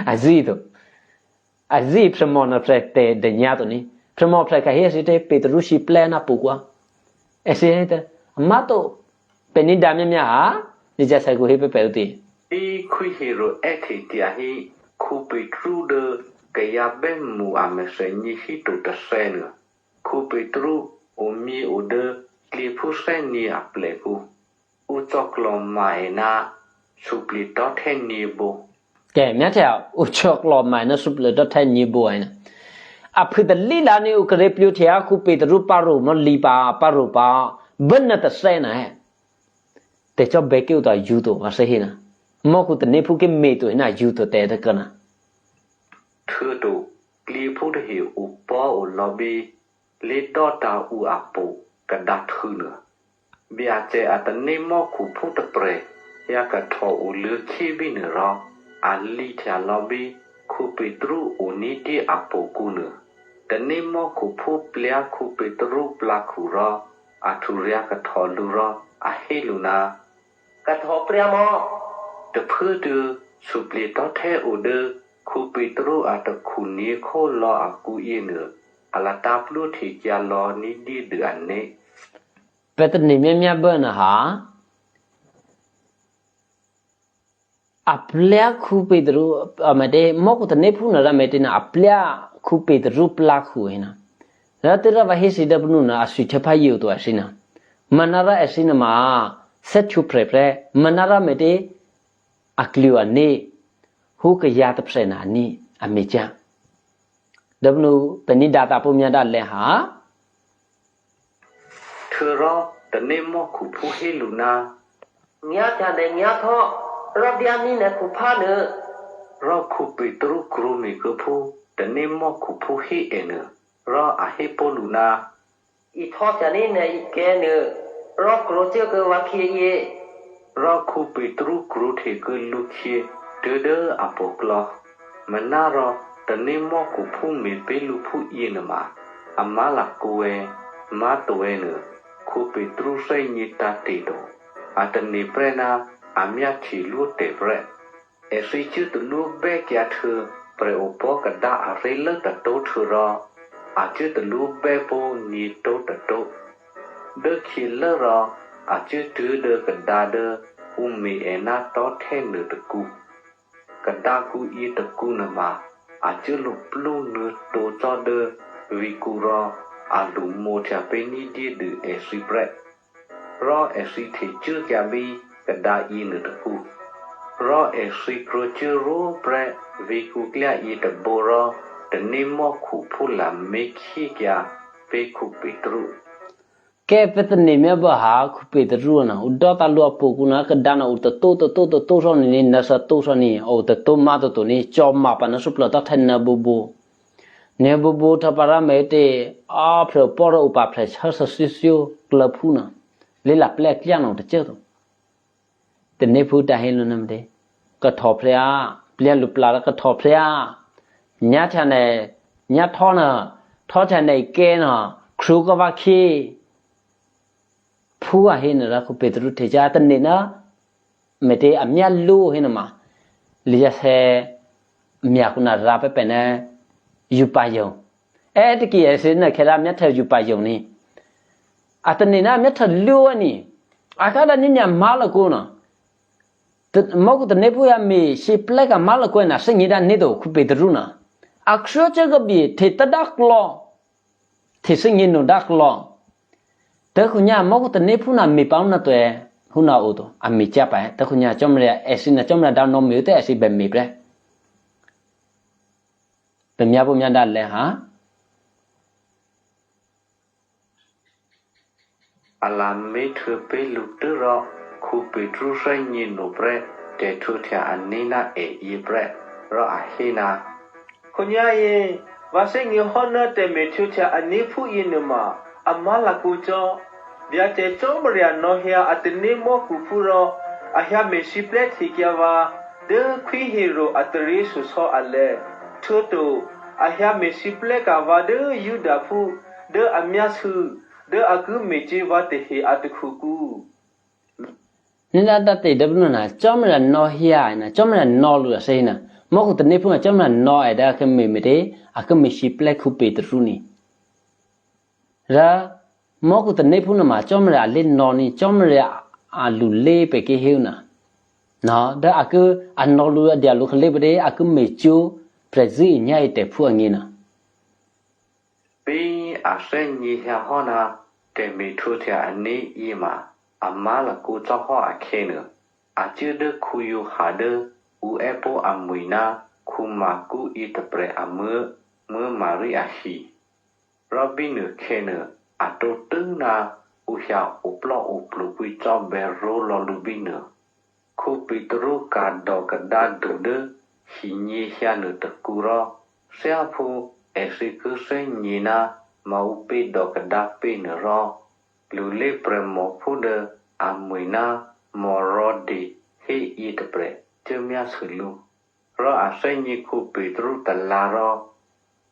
A zi to. A zi premo na pre te de nya to ni. Premo pre ka he si te Petru si ple na pu kwa. E si he te, ma to, pe ni da mia mia ha, ni ja sa ku he pe pe u ti. I kui hiro e te ti a hi, ku Petru de ke ya be mu a me se ni hi to te se ne. Ku Petru o mi o de kli pu se ni a ple ku. U chok lo ma e na, supli to te ni bo. Ke, mia te a, u chok lo ma e na supli to te ni bo e na. A phi da li la ni u kre pliu te a ku Petru paru mo li pa, paru pa, ben na ta se na he. Te cho be ke u ta ju to, a se hi na. Mo ku te ne pu ke me to, na ju to te te ka na. Thu to, kli pu te hi u po u lo bi, li do ta u a po, ka da thu na. Bia che a ta ne mo ku pu te pre, ya ka tho u lu ki bi ne ro, a li te a lo bi, ku Petru u ni di a po ku ne. Te ne mo ku pu plia ku Petru pla ku ro, a tu ria ka tho lu ro, a he lu na. Ka tho pria mo. Te phu tu supli to te u de, ku Petru a te ku ni ko lo a ku i ne. A la ta plu te kia lo ni di de a ne. Petru ni mia mia be na ha. A plia ku Petru, a me te, mo ku te ne pu na ra me te na a plia ku Petru pla ku e na. Ra te ra va he si da pnu na a su te pa yu to a si na. Ma na ra a si na ma, se chu pre pre, ma na ra me te, a kliu a ne, hu ke ya te pre na ni, a me ja. Da pnu pe ni da ta pu mia da le ha. Thu ro, te ne mo ku pu he lu na. Nya ta ne nya tho, ro dia ni ne ku pa ne. Ro ku Petru kru mi ku pu, te ne mo ku pu he e ne. Ro a he po lu na. I tho ta ni ne i ke ne, ro kru che ke wa kie ye. Ro ku Petru kru te ke lu kie, te de a po klo. Menaro, te ne mo ku pu me pe lu pu i ne ma. A ma la ku e, ma to e ne, ku Petru se ni ta te do. A te ne pre na, a mia ti lu te pre. E si chu te lu be kia thu, pre o po ka da a re le ta to thu ro. A chu te lu be po ni to ta to. De ki le ro, a chu tu de ka da de, u mi e na to te ne te ku. Ka da ku i te ku ne ma, a chu lu plu ne to cho de, vi ku ro, a lu mo cha pe ni di de e si pre. Ro e si te chu kia bi, ka da i ne te ku. Ro e si kro chu ru pre, vi ku klia i te bo ro, te ne mo ku pu la me ki kia, pe ku Petru. Ke pe te ne me ba ha ku Petru na, u do ta lu a po ku na ka da na u te to, te to, te to so ni, na sa to so ni, o te to ma to to ni, cho ma pa na su pla ta te na bu bu. Ne bu bu ta pa ra me te, a pre po ro u pa pre cha sa si si u kla pu na. Le la ple klia no te che to. Te ne pu ta he lu na me te. Ka tho prea, plia lu pla ka tho prea. Nya cha ne, nya tho na, tho cha ne ke na, kru ka va ki. Pu a he na ra ku Petru te ja te ne na, me te a mia lu he na ma. Li ja se mia ku na ra pe pe ne, yu pa yo. E te ki e se na ke ra mia te yu pa yo ni. A te ne na mia te lu ni. A ka da ni mia ma la ku na. Te, mo ku te ne pu ya mi si ple ka ma la ku na se ni da ni do ku Petru na. A kso che ga bi te ta da klo. Te se ni no da klo. Te ku nya mo ku te ne pu na mi pa na to e. Hu na o to. A mi cha pa e. Te ku nya chom re e si na chom re da no mi te e si be mi pre. Pe mia pu mia da le ha. Ala me tue pe lu te ro, ku Petru se nyi no pre, te tue tia ani na e i pre, ro a he na. Kunya ye, va se ngi ho na te me tue tia ani pu i ne ma, a ma la ku cho. Bia te cho mria no hia a te ne mo ku pu ro, a hia me si ple ti kia va, de kui he ro a te ri su so a le. Tue to, a hia me si ple ka va de Yuda pu, de a mia su, de a ku me ti va te he a te ku ku. Ni da da te da bu na chom ra no hia na chom ra no lu se na. Mo ku te ne pu na chom ra no e da ke me me de a ke me si ple ku Petru ni. Ra mo ku te ne pu na ma chom ra le no ni chom ra a lu le pe ke he na. No da a ke a no lu dia lu ke le pe de a ke me chu pre zi nya e te pu a ngi na. Bi a se nyi hia ho na, te me tue tia ani i ma, a ma la ku cho ho a ke ne. A chi de ku yu ha de, u e po a mui na, ku ma ku i te pre a mu, mu Mari a hi. Ro bi ne ke ne, a to te na, u hia u plo u plu kui cho be ro lo lu bi ne. Ku Petru ka do ke da du de, hi nyi hia ne te ku ro, sia pu e si ku se nyi na, ma u pe do ke da pe ne ro. Lu le pre mo pu de, a mui na, mo ro de, he i te pre, che mia se lu. Ro a se nyi ku Petru te la ro,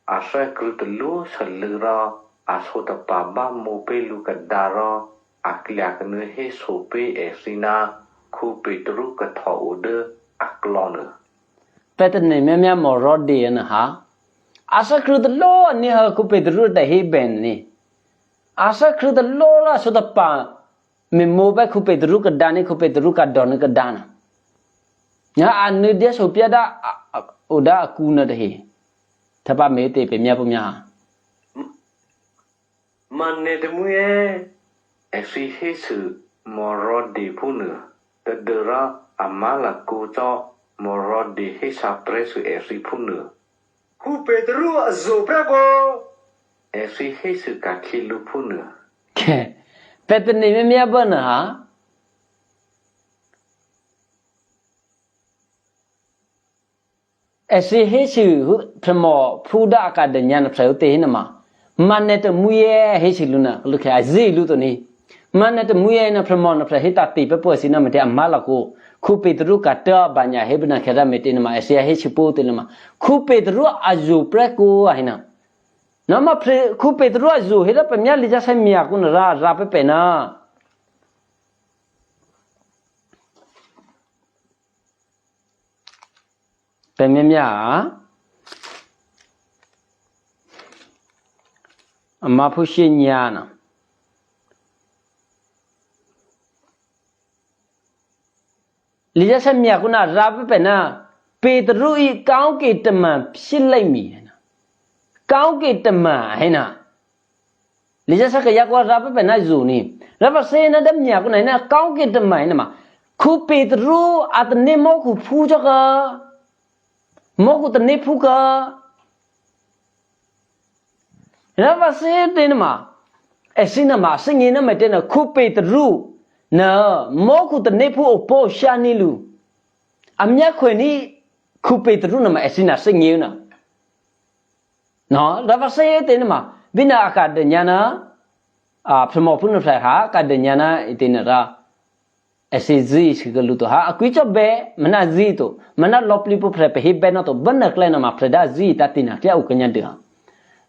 a se kru te lu se lu ro, a so te pa ba mo pe lu ke da ro, a klia ke ne he so pe e si na, ku Petru ke tho u de, a klo ne. Petru ni me mia mo ro de ne ha. A se kru te lo ni ha ku Petru te he ben ni. A se kru te lo la so te pa me mo ba ku Petru ke da ni ku Petru ka do ni ke da na. Nya a ne dia so pia da a, a, o da ku na de he. Te pa me te pe mia pu mia ha. Ma ne te mu ye. E si he su mo ro de pu ne. Te de ra a ma la ku cho mo ro de he sa pre su e si pu ne. Ku Petru a zo pre bo. E si he su ka ki lu pu ne. Ke. Petru ni me mia bo na ha. E si he su hu-, pre mo pu da ka de nya na pre u te he na ma. Ma ne te mu ye he su lu na, lu ke a zi lu to ni. Ma ne te mu ye na pre mo na pre he ta ti pe po si na me te a ma la ku. Ku Petru ka te ba nya he be na ke ra me te na ma, e si he su pu te na ma. Ku Petru a zu pre ku a he na. Na ma pre, ku Petru a zu he ra pe mia li ja se mia ku na ra, ra pe pe na. Pe me mia. A ma pu shi nya na. Li ja se mia ku na ra pe pe na. Petru i kau ke te ma shi le mi na. Kau ke te ma he na. Li ja sa ke ya ku ra pe pe na zu ni. Ra pa se na da mia ku na na kau ke te ma na ma. Ku Petru a te ne mo ku pu ja ka. Mo ku te ne pu ka. Ra pa se te na ma. E si na ma, se ngi na me te na ku Petru. Na mo ku te ne pu o po sha ni lu. A mia ku ni ku Petru na ma e si na se ngi na. No, ra pa se te na ma. Bi na a ka de nya na. A, pre mo pu na pre ha, ka de nya na i te na ra. E si zi si ke lu to ha. A kui cho be, me na zi to. Me na lo pli pu pre pe hi be na to. Be na kle na ma pre da zi ta ti na kle u ke nya de ha.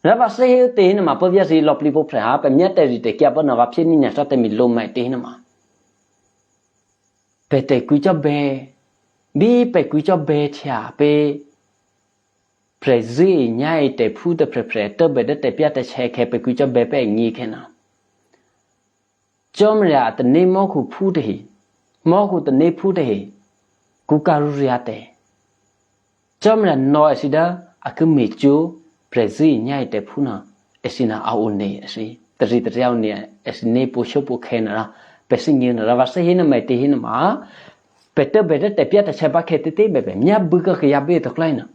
Ra pa se he te na ma pe via si lo pli pu pre ha. Pe mia te ri te kia be na va pse ni nya sa te mi lo ma te na ma. Pe te kui cho be. Bi pe kui cho be tia pe. Pre zi nya i te pu te pre pre te be de te pia te che ke pe kui cho be pe ngi ke na. Chom ria te ne mo ku pu te hi. Mo ku te ne pu te hi. Ku ka ru ria te. Chom ria no e si da a ku me chu pre zi nya i te pu na. E si na a u ne e si. Te ri te ria u ne e si ne pu sho pu ke na ra. Pe si ngi na ra va se hi na me te hi na ma. Pe te be de te pia te che ba ke te te be be. Mia bu ka ke ya be to klai na.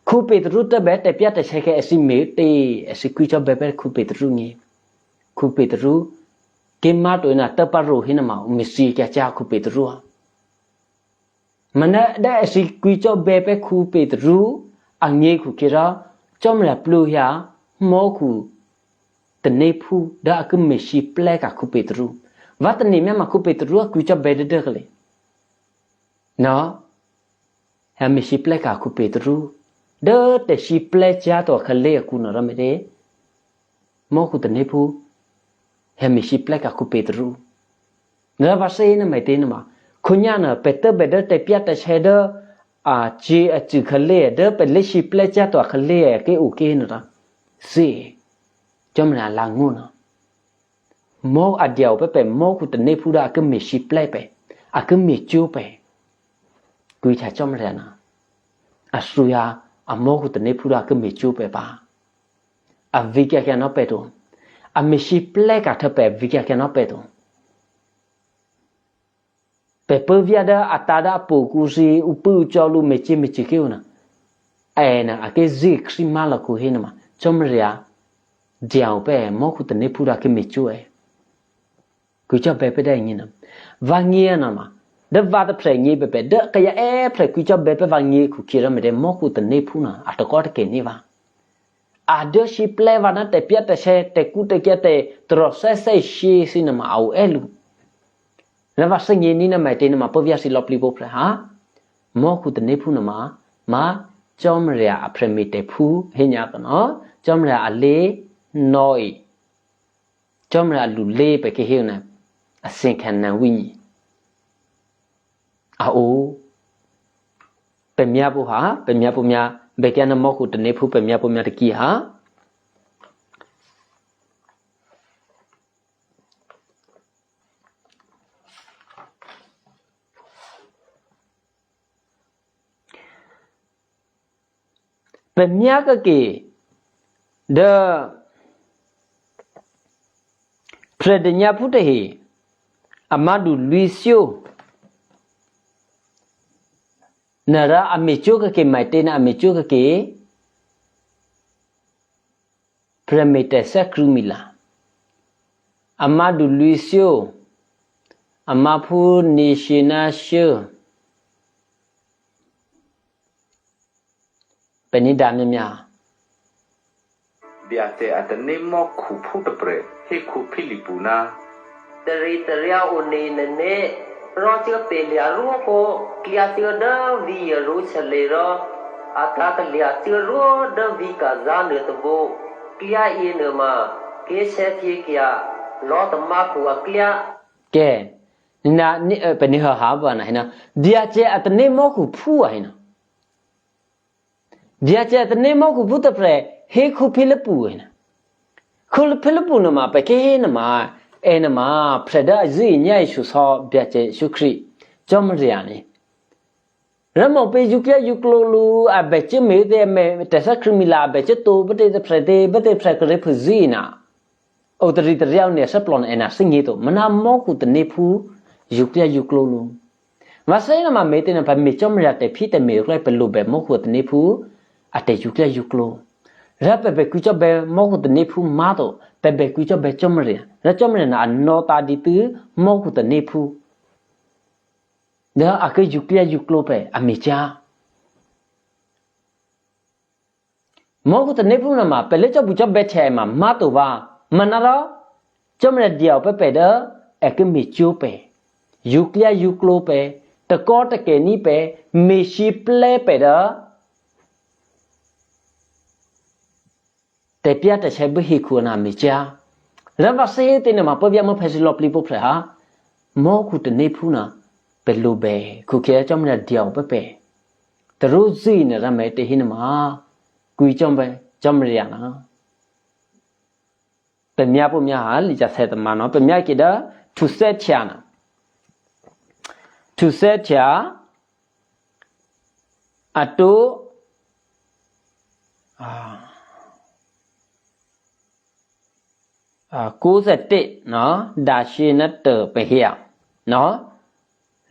Ku Petru te be te pia te che ke e si me te e si kui cho be be ku Petru ngi. Ku Petru Ke ma to ina ta pa ro hina ma, mi si ka cha ku Petru. Mana da si ku cho be pe ku Petru, ange ku kira, chom la plu ya, mo ku tene pu, da ke mi si ple ka ku Petru. Va tene me ma ku Petru, ku cho be de de le. No, he mi si ple ka ku Petru. De te si ple cha to ka le ku no ra me de. Mo ku tene pu. He mi si ple ka ku Petru. Nda va se na mai te na ma. Ku nya na pe te be de te pia te se de, a, chi a chi ka le de pe le si ple cha to ka le ke u ke na ra. Si. Chom na la ngu na. Mo a diau pe pe mo ku tene pu da ke mi si ple pe. A ke mi chu pe. Ku cha chom re na. A su ya a mo ku tene pu da ke mi chu pe pa. A vi kia kia no pe tu. A mi si ple ka te pe vi kia kia no pe tu. Pe pe via da a ta da po ku si u pu cho lu me chi me chi ke u na. E na a ke zi kri ma la ku he na ma. Chom ria. Diau pe mo ku tene pu da ke mi chu e. Ku cho pe pe da ngi na. Va ngi na ma. Da va da pre ngi pe pe. Da ka ya e pre ku cho pe pe va ngi ku kira me de mo ku tene pu na. A to ko te ke ni va. A do si ple va na te pia te se te ku te kia te tro se se si si na ma au elu. Na va se ngi ni na ma te na ma po via si lo pli po pre ha. Mo ku tene pu na ma. Ma chom ria a pre mi te pu he nya ka no. Chom ria a le noi. Chom ra lu le pe ke heu na. A sen kan na wini. A o. Pe mia pu ha, pe mia pu mia. Be kia na mo ku tene pu pe mia pu mia te ki ha. Pe mia ka ke de pre de nya pu te he. Amadu Lucio. Nara amecho ka ke mai te na amecho ka ke. Premete sa krumila. Amadu Lucio. Amapu Nishinasho. Peni dame mia. Biate atene mo ku pu te pre, he ku Pilipu na. Teri teria o ne ne ne, ro chi pe lia ru ko, klia chi da vi ya ru chale ro, ata ka lia chi ru da vi ka za ne te bo, klia i ne ma, ke se ti kia, lo te ma ku a klia. Ke, ni na, ni, eh, pe ni ha ha ba na hina. Dia che atene mo ku pu a hina. Dia che atene mo ku pu te pre, he ku Pilipu hina. Ku Pilipu na ma, pe ke he na ma, e na ma, pre da zi nya Isu so bia che Isu Kri. Chom ria ni. Ramo pe yukya yuklo lu, a be che me de me, te sa krumila, a be che to, be te pre de, be te pre kre pu zi na. O te ri te riau ne sa plon e na singi to. Mana mo ku te ne pu, yukya yuklo lu. Masai na ma me te na pa me chom ria te pi te me re pe lu be mo ku te ne pu, a te yukya yuklo. Ra pe be ku cho be mo ku te ne pu ma to, pe be ku cho be chom ria. Ra chom ria na no ta di tu, mo ku te ne pu. Da a ke yukya yuklo pe, a me cha. Mo ku te ne pu na ma, pe le cho bu cho be che ma, ma to va. Ma na ro, chom ria diau pe pe da, e ke me chu pe. Yukya yuklo pe, te ko te ke ni pe, me shi ple pe da. Te pia te se bu hi ku na me cha. Ra va se te na ma po via mo pe si lo pli po pre ha. Mo ku te ne pu na, pe lo be, ku ke chom ria diau pe pe. Te ru zi ne ra me te hin ma, ku chom be, chom ria na. Pe mia po mia ha, li cha se te ma no, pe mia ki da, tu se cha na. Tu se cha, a tu, a, a, ku se te, no, da shi na te pe hia, no,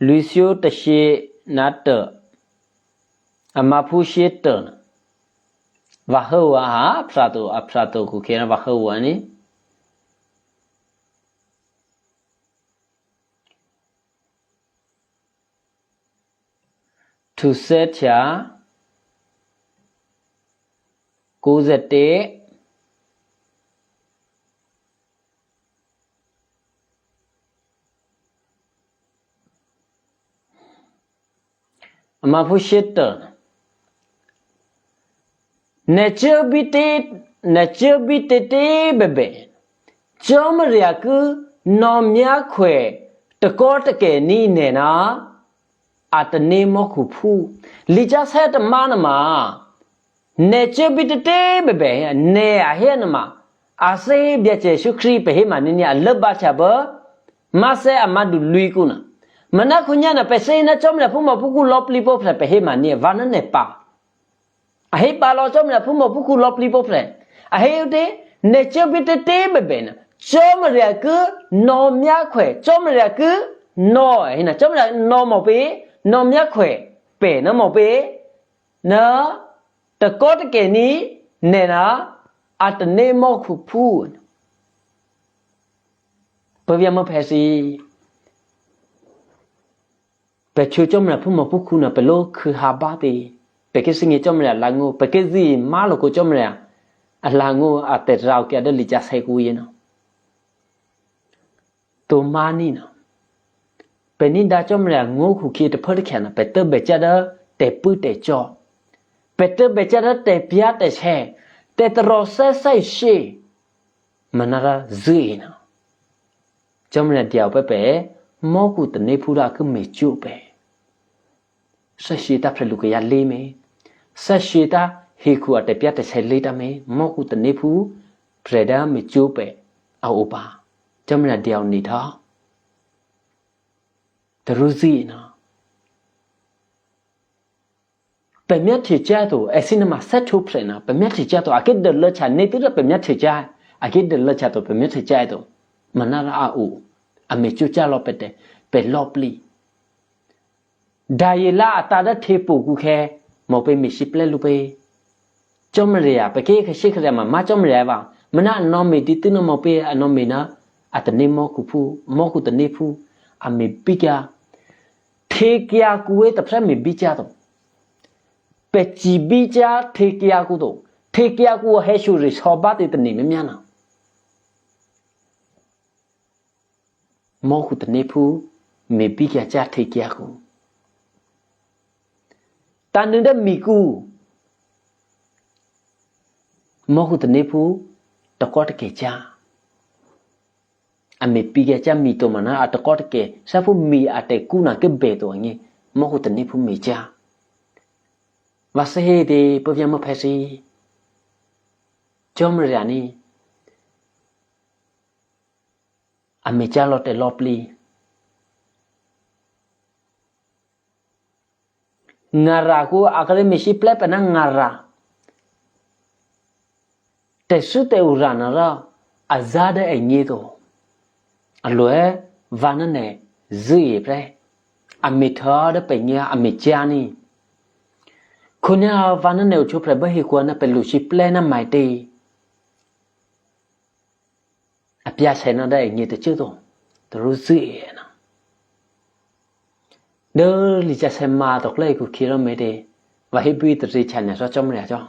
lu shu te shi na te, a ma pu shi te, va he wa ha, a pra tu, a pra tu ku ke na va he wa ni. Tusecha, kuzete, Mapushita. Nechebite, nechebite te bebe. Chomriaku no miakwe te kote ke ni nena. Atene moku pu. Lija set manama. Nechebite te bebe. Ne ahenama. Ase biache shukri pehema nini aleba chaba. Mase amadu luikuna. Mana kunyana pese ina chomle puma puku lopli popre pehema ni vana ne pa. Ahe balo chomle puma puku lopli popre. Ahe ude nechebite te bebena. Chomriaku no miakwe. Chomriaku no. Hina chomriaku no mo pe. No miakwe. Pe na mo pe. Na te kote ke ni nena atene moku pu. Pavia mo pesi. Pe chu chomra pu mo pu kuna pe lo ku habati. Pe ke singe chomra lango. Pe ke zi malo ko chomra. Alango ate rau ke ada lija se ku yena. To mani na. Pe ni da chomra ngo ku ki te per kana. Pe te becha da te pu te cho. Pe te becha da te pia te che. Te te ro se se shi. Manara zina. Chomra diau pepe, moku te ne pura ke mechu pe. Sa shita pre luke ya lime. Sa shita hiku ate piate se lita me, moku te ne pu preda mechu pe. A upa. Chomra diau nita. Teruzina. Pemia chicha to, esina ma setu prena, pemia chicha to, ake de lecha netira pemia chicha, ake de lecha to, pemia chicha to. Manara a u, a me chucha lo pete, pe lopli. Da ye la atada tepo ku ke, mo pe mi shiple lupe. Chomria, pe ke ke shikre ma, ma chomria va. Mana no me ditu no mo pe, a no me na, atene moku pu, moku te ne pu, a me biga. Tekia ku e ta pre me bicha to. Pechi bicha tekia ku to. Tekia ku he shu ri soba te te ni me miana. Moku te ne pu me bicha cha tekia ku. Tanu da miku. Moku te ne pu tokot ke cha. A me piga cha mi to mana a tokot ke. Sa pu mi a te kuna ke be to nge. Moku te ne pu me cha. Vase he de pavia mo pesi. Chomriani. A me cha lo te lopli. Ngara ku akare misi plepe na ngara. Te su te urana ra azade e nyido. Aloe vanane zui pre. Amitha de penya amichani. Kunya vanane uchu pre bahi kuana pelusi plena maite. Apia sena da e nyi te chido. Terusi ena. De li cha se ma to kle ku kiro me de. Va hi bui te ri cha ne so chom ria cho.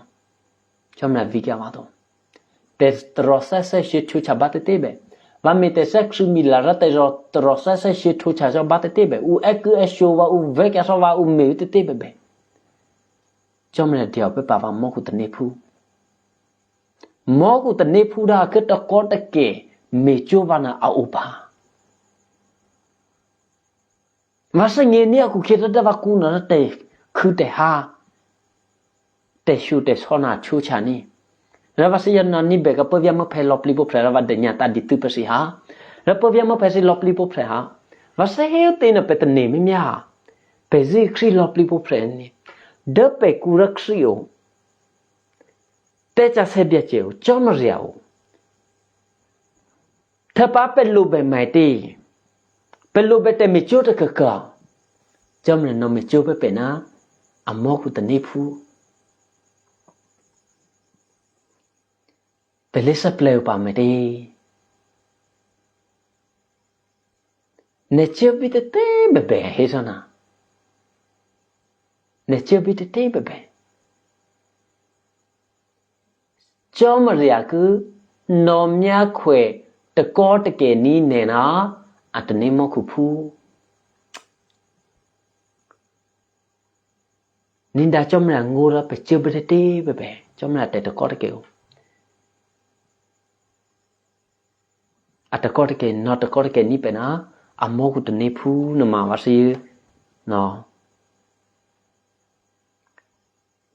Chom ria vi kya ma to. Te tro se se shi chu cha ba te te be. Va mi te se ksu mi la ra te ro tro se se shi chu cha cho ba te te be. U e ku e shu va u ve kya so va u me te te be be. Chom ria dia pe pa va mo ku te ne pu. Moku te ne pura ke te kote ke me chovana a upa. Masa nge ni aku kira da vakuna na te kute ha. Te shu te sona chucha ni. Ra vasa ya na ni beka pavia ma pe lopli po pre ra va de nya ta di tu pe si ha. Ra pavia ma pe si lopli po pre ha. Vasa he te na pe te ne mi mia ha. Pe zi kri lopli po pre ni. De pe kura kri o. Te cha se bia che u, chom ria u. Te pa pe lu be mai ti. Pe lu be te mi chu te ke ka. Chom le no mi chu pe pe na. A mo ku te ni pu. Pe le sa ple u pa me ti. Ne che bi te te be be he so na. Nechebite tebebe. Chomriaku nomia kwe tekoteke ni nena atenemo kupu. Ninda chomria ngura pe chebete tebebe. Chomria te tekoteke. Atekoteke, no tekoteke ni pena, amoku te nepu no ma wasi, no.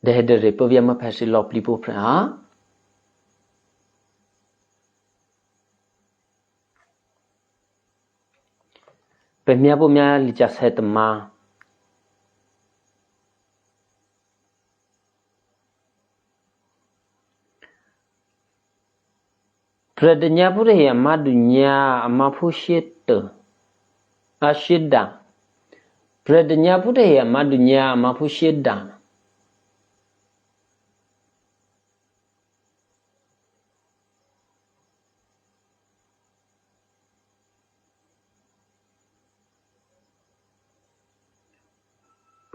De hede repo via ma pesi lop lipo pre, ha? Pe mia po mia licha set ma. Prede nya pure ya madu nya ama pu shit. Ashida. Prede nya pure ya madu nya ama pu shit.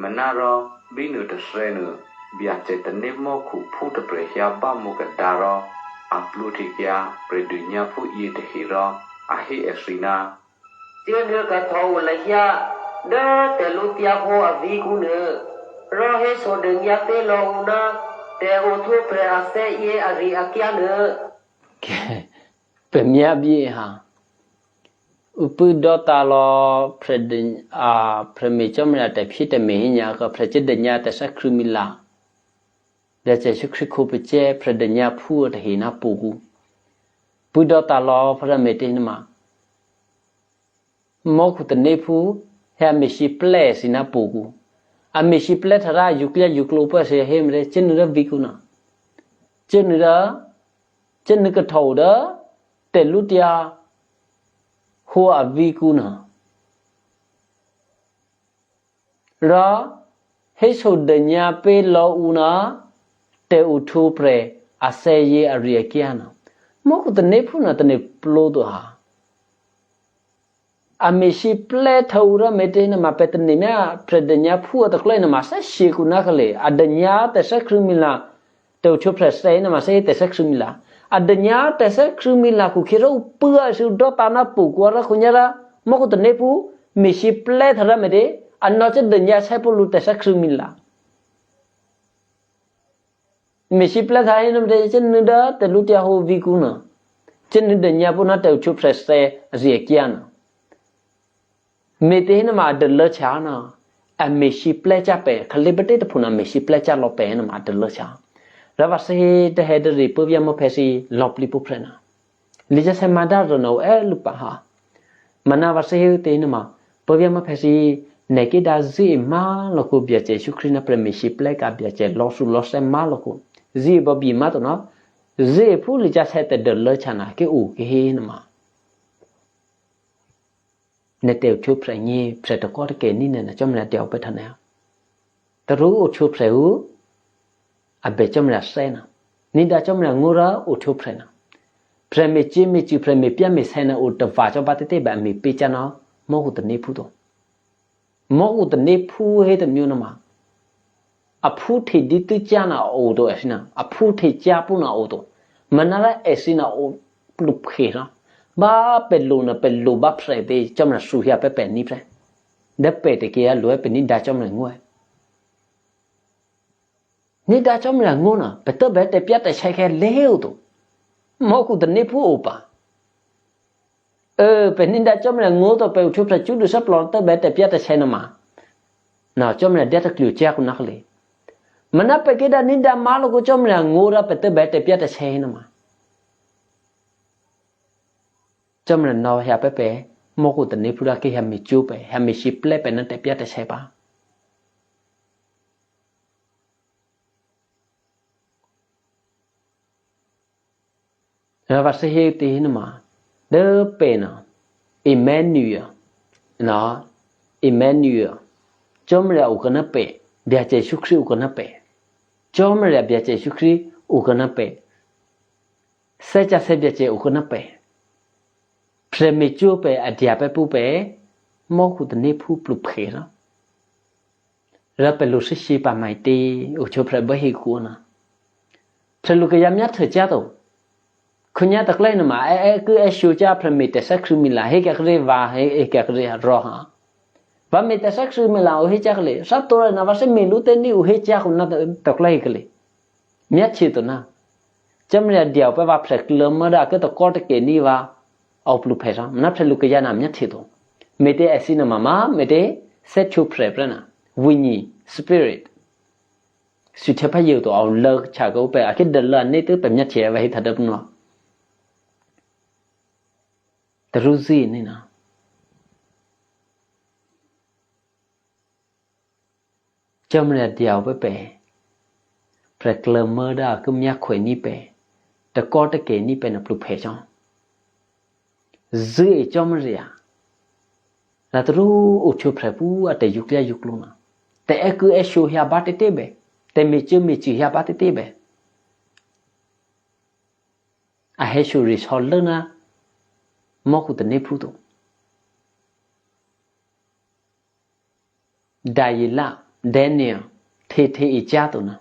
Menaro binu tesrenu biace tenimo ku pu te prehia ba mu kedaro aplu tikia predunya pu i te hiro ahi esina. Tiene ka tau lehia da te lutia ho aviku ne. Rohe so de nya pe lo una te otu pre ase ye ari akia ne. Pe mia bi ha. Upu dota lo prede a preme chomria te pite me hinya ka prece de nya te sa krimila. De che shukri kupe che prede nya pu te hina pugu. Pu dota lo preme te hinma. Moku te nepu he a meshi ple sina pugu. A meshi ple tara yuklia yuklo pa se hemre chenura vikuna. Chenura Chenike tauda te lutia ho avikuna. Ra heso de nya pe lo una te utu pre aseye ariakiana. Moku te nepuna te ne plodo ha. Ameshi ple taura mete na ma pete ne mea pre de nya pua ta kle na ma sa shi ku na kale. A de nya te sa krimila te utu pre se na ma se te sa krimila. A de nya te sa krimila ku kira u pua su do ta na pu ku ara ku nyara moku te nepu meshi ple taura mete a no che de nya sa pu lu te sa krimila. Meshi ple ta hinum de chen nu da te lutia ho vikuna. Chen nu de nya puna te utu pre se zie kiana. Me te hina ma de le chana. A meshi ple cha pe, kalibete te puna meshi ple cha lo pe hina ma de le cha. Rava se te he de ri pu via mo pesi lop li pu prena. Lija se madar no e lupa ha. Mana va se te hina ma. Pu via mo pesi neki da zi ma lo ku bia che shukri na pre meshi ple ka bia che lo su lo se ma lo ku. Zi bo bi ma to no. Zi pu lija se te de le chana ke u ke hina ma. Ne te utu pre ni pre to kor ke ni ne na chom na te opetana. Teru utu pre u a be chom na sena. Ni da chom na ngura utu pre na. Pre me chi me chi pre me pia me sena u te va cho ba te te ba me pe cha na mo ku te ni pu to. Mo u te ne pu he te myo na ma. A pu te di tu cha na o do esina. A pu te cha pu na o do. Manara esina o lu phe na. Ba pe lu na pe lu ba pre be chom na su hia pe pe ni pre. De pe te ke ya lu e pe ni da chom na ngwe. Ni da chom na ngona pe to be te pia te che ke le u do. Mo ku te ne pu o pa. E, pe ninda chomre ngoto pe utu pre chudu sa plon te be te piata chenama. Na chomre deta kliu chia ku nakli. Mana pe keda ninda malo ku chomre ngora pe te be te piata chenama. Chomre no hia pe pe, moku te ni pura ki hia mi chu pe, hia mi shi ple pe na te piata chepa. Rava sehe te hinama, de pena, Emmanuel, na, Emmanuel, chomre ukana pe, biache shukri ukana pe, chomre biache shukri ukana pe, secha se biache ukana pe, preme chu pe, adia pe pu pe, moku te ne pu plu pera. Rap lu shi shi pa mai te u cho pre ba hi ku na. Pre lu ke yam nya te cha to. Kunya tak lai na ma e e ke e shu cha pre mi te sa kru mi la he ka kre va he e ka kre ro ha. Va mi te sa kru mi la u he cha kle. Sa to na va se mi lu te ni u he cha ku na tak lai kle. Mia chi to na. Cham ria diau pe va pre kle ma da ke to ko te ke ni va. Au plu pe sa. Na pre lu ke ya na mia chi to. Mi te e si na ma ma mi te se chu pre pre na. Wi ni spirit. Su chepa yeu to au lak cha ko pe a ke da la ne te pe mia che va he ta da no. Te ru zi ni na. Chom ria diau pe pe. Pre kle ma da ke mia kwe ni pe. Te ko te ke ni pe na plu pe chong. Zi e chom ria. Na te ru u chu pre pu a te yuk lia yuk lu na. Te e ku e shu hia ba te te be. Te mi chu mi chu hia ba te te be. A he shu ri so le na. Mo ku te ne pu to. Dayila, Daniel, te te i cha to na.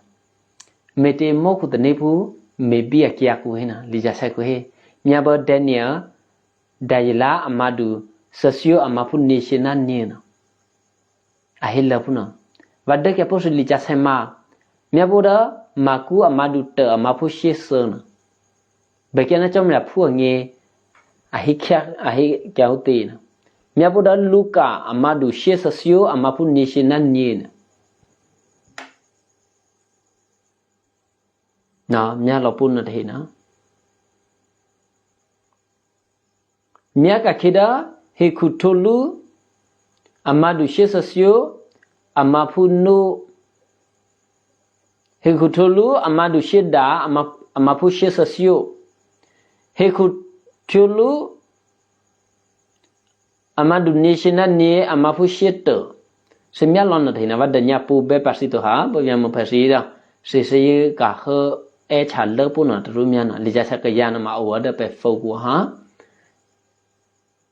Me te mo ku te ne pu, me bi a kia ku he na, li ja sa ku he. Mia ba Daniel, Dayila, amadu, sasio, amapu, ni shi na ni na. A he la pu na. Va de kia po su li ja sa ma. Mia bo da, maku, amadu, te, amapu, shi, se na. Be kia na chom la pu a nge, a he kia, a he kia u te na. Mia bo da Luka, amadu, shi, sasio, amapu, ni shi na ni na. Na, mia lo pu na te he na. Mia ka kida, he ku tolu, amadu, shi, sasio, amapu, no. He ku tolu, amadu, shi, da, ama-, amapu, shi, sasio. He ku tolu, amadu, ni shi na ni, amapu, shi, te. Se mia lo na te he na va da nya pu be pa si to ha, bo mia mo pa si da. Se se ye ka he e cha le pu na te ru mia na. Li ja sa ke ya na ma o da pe fo ku ha.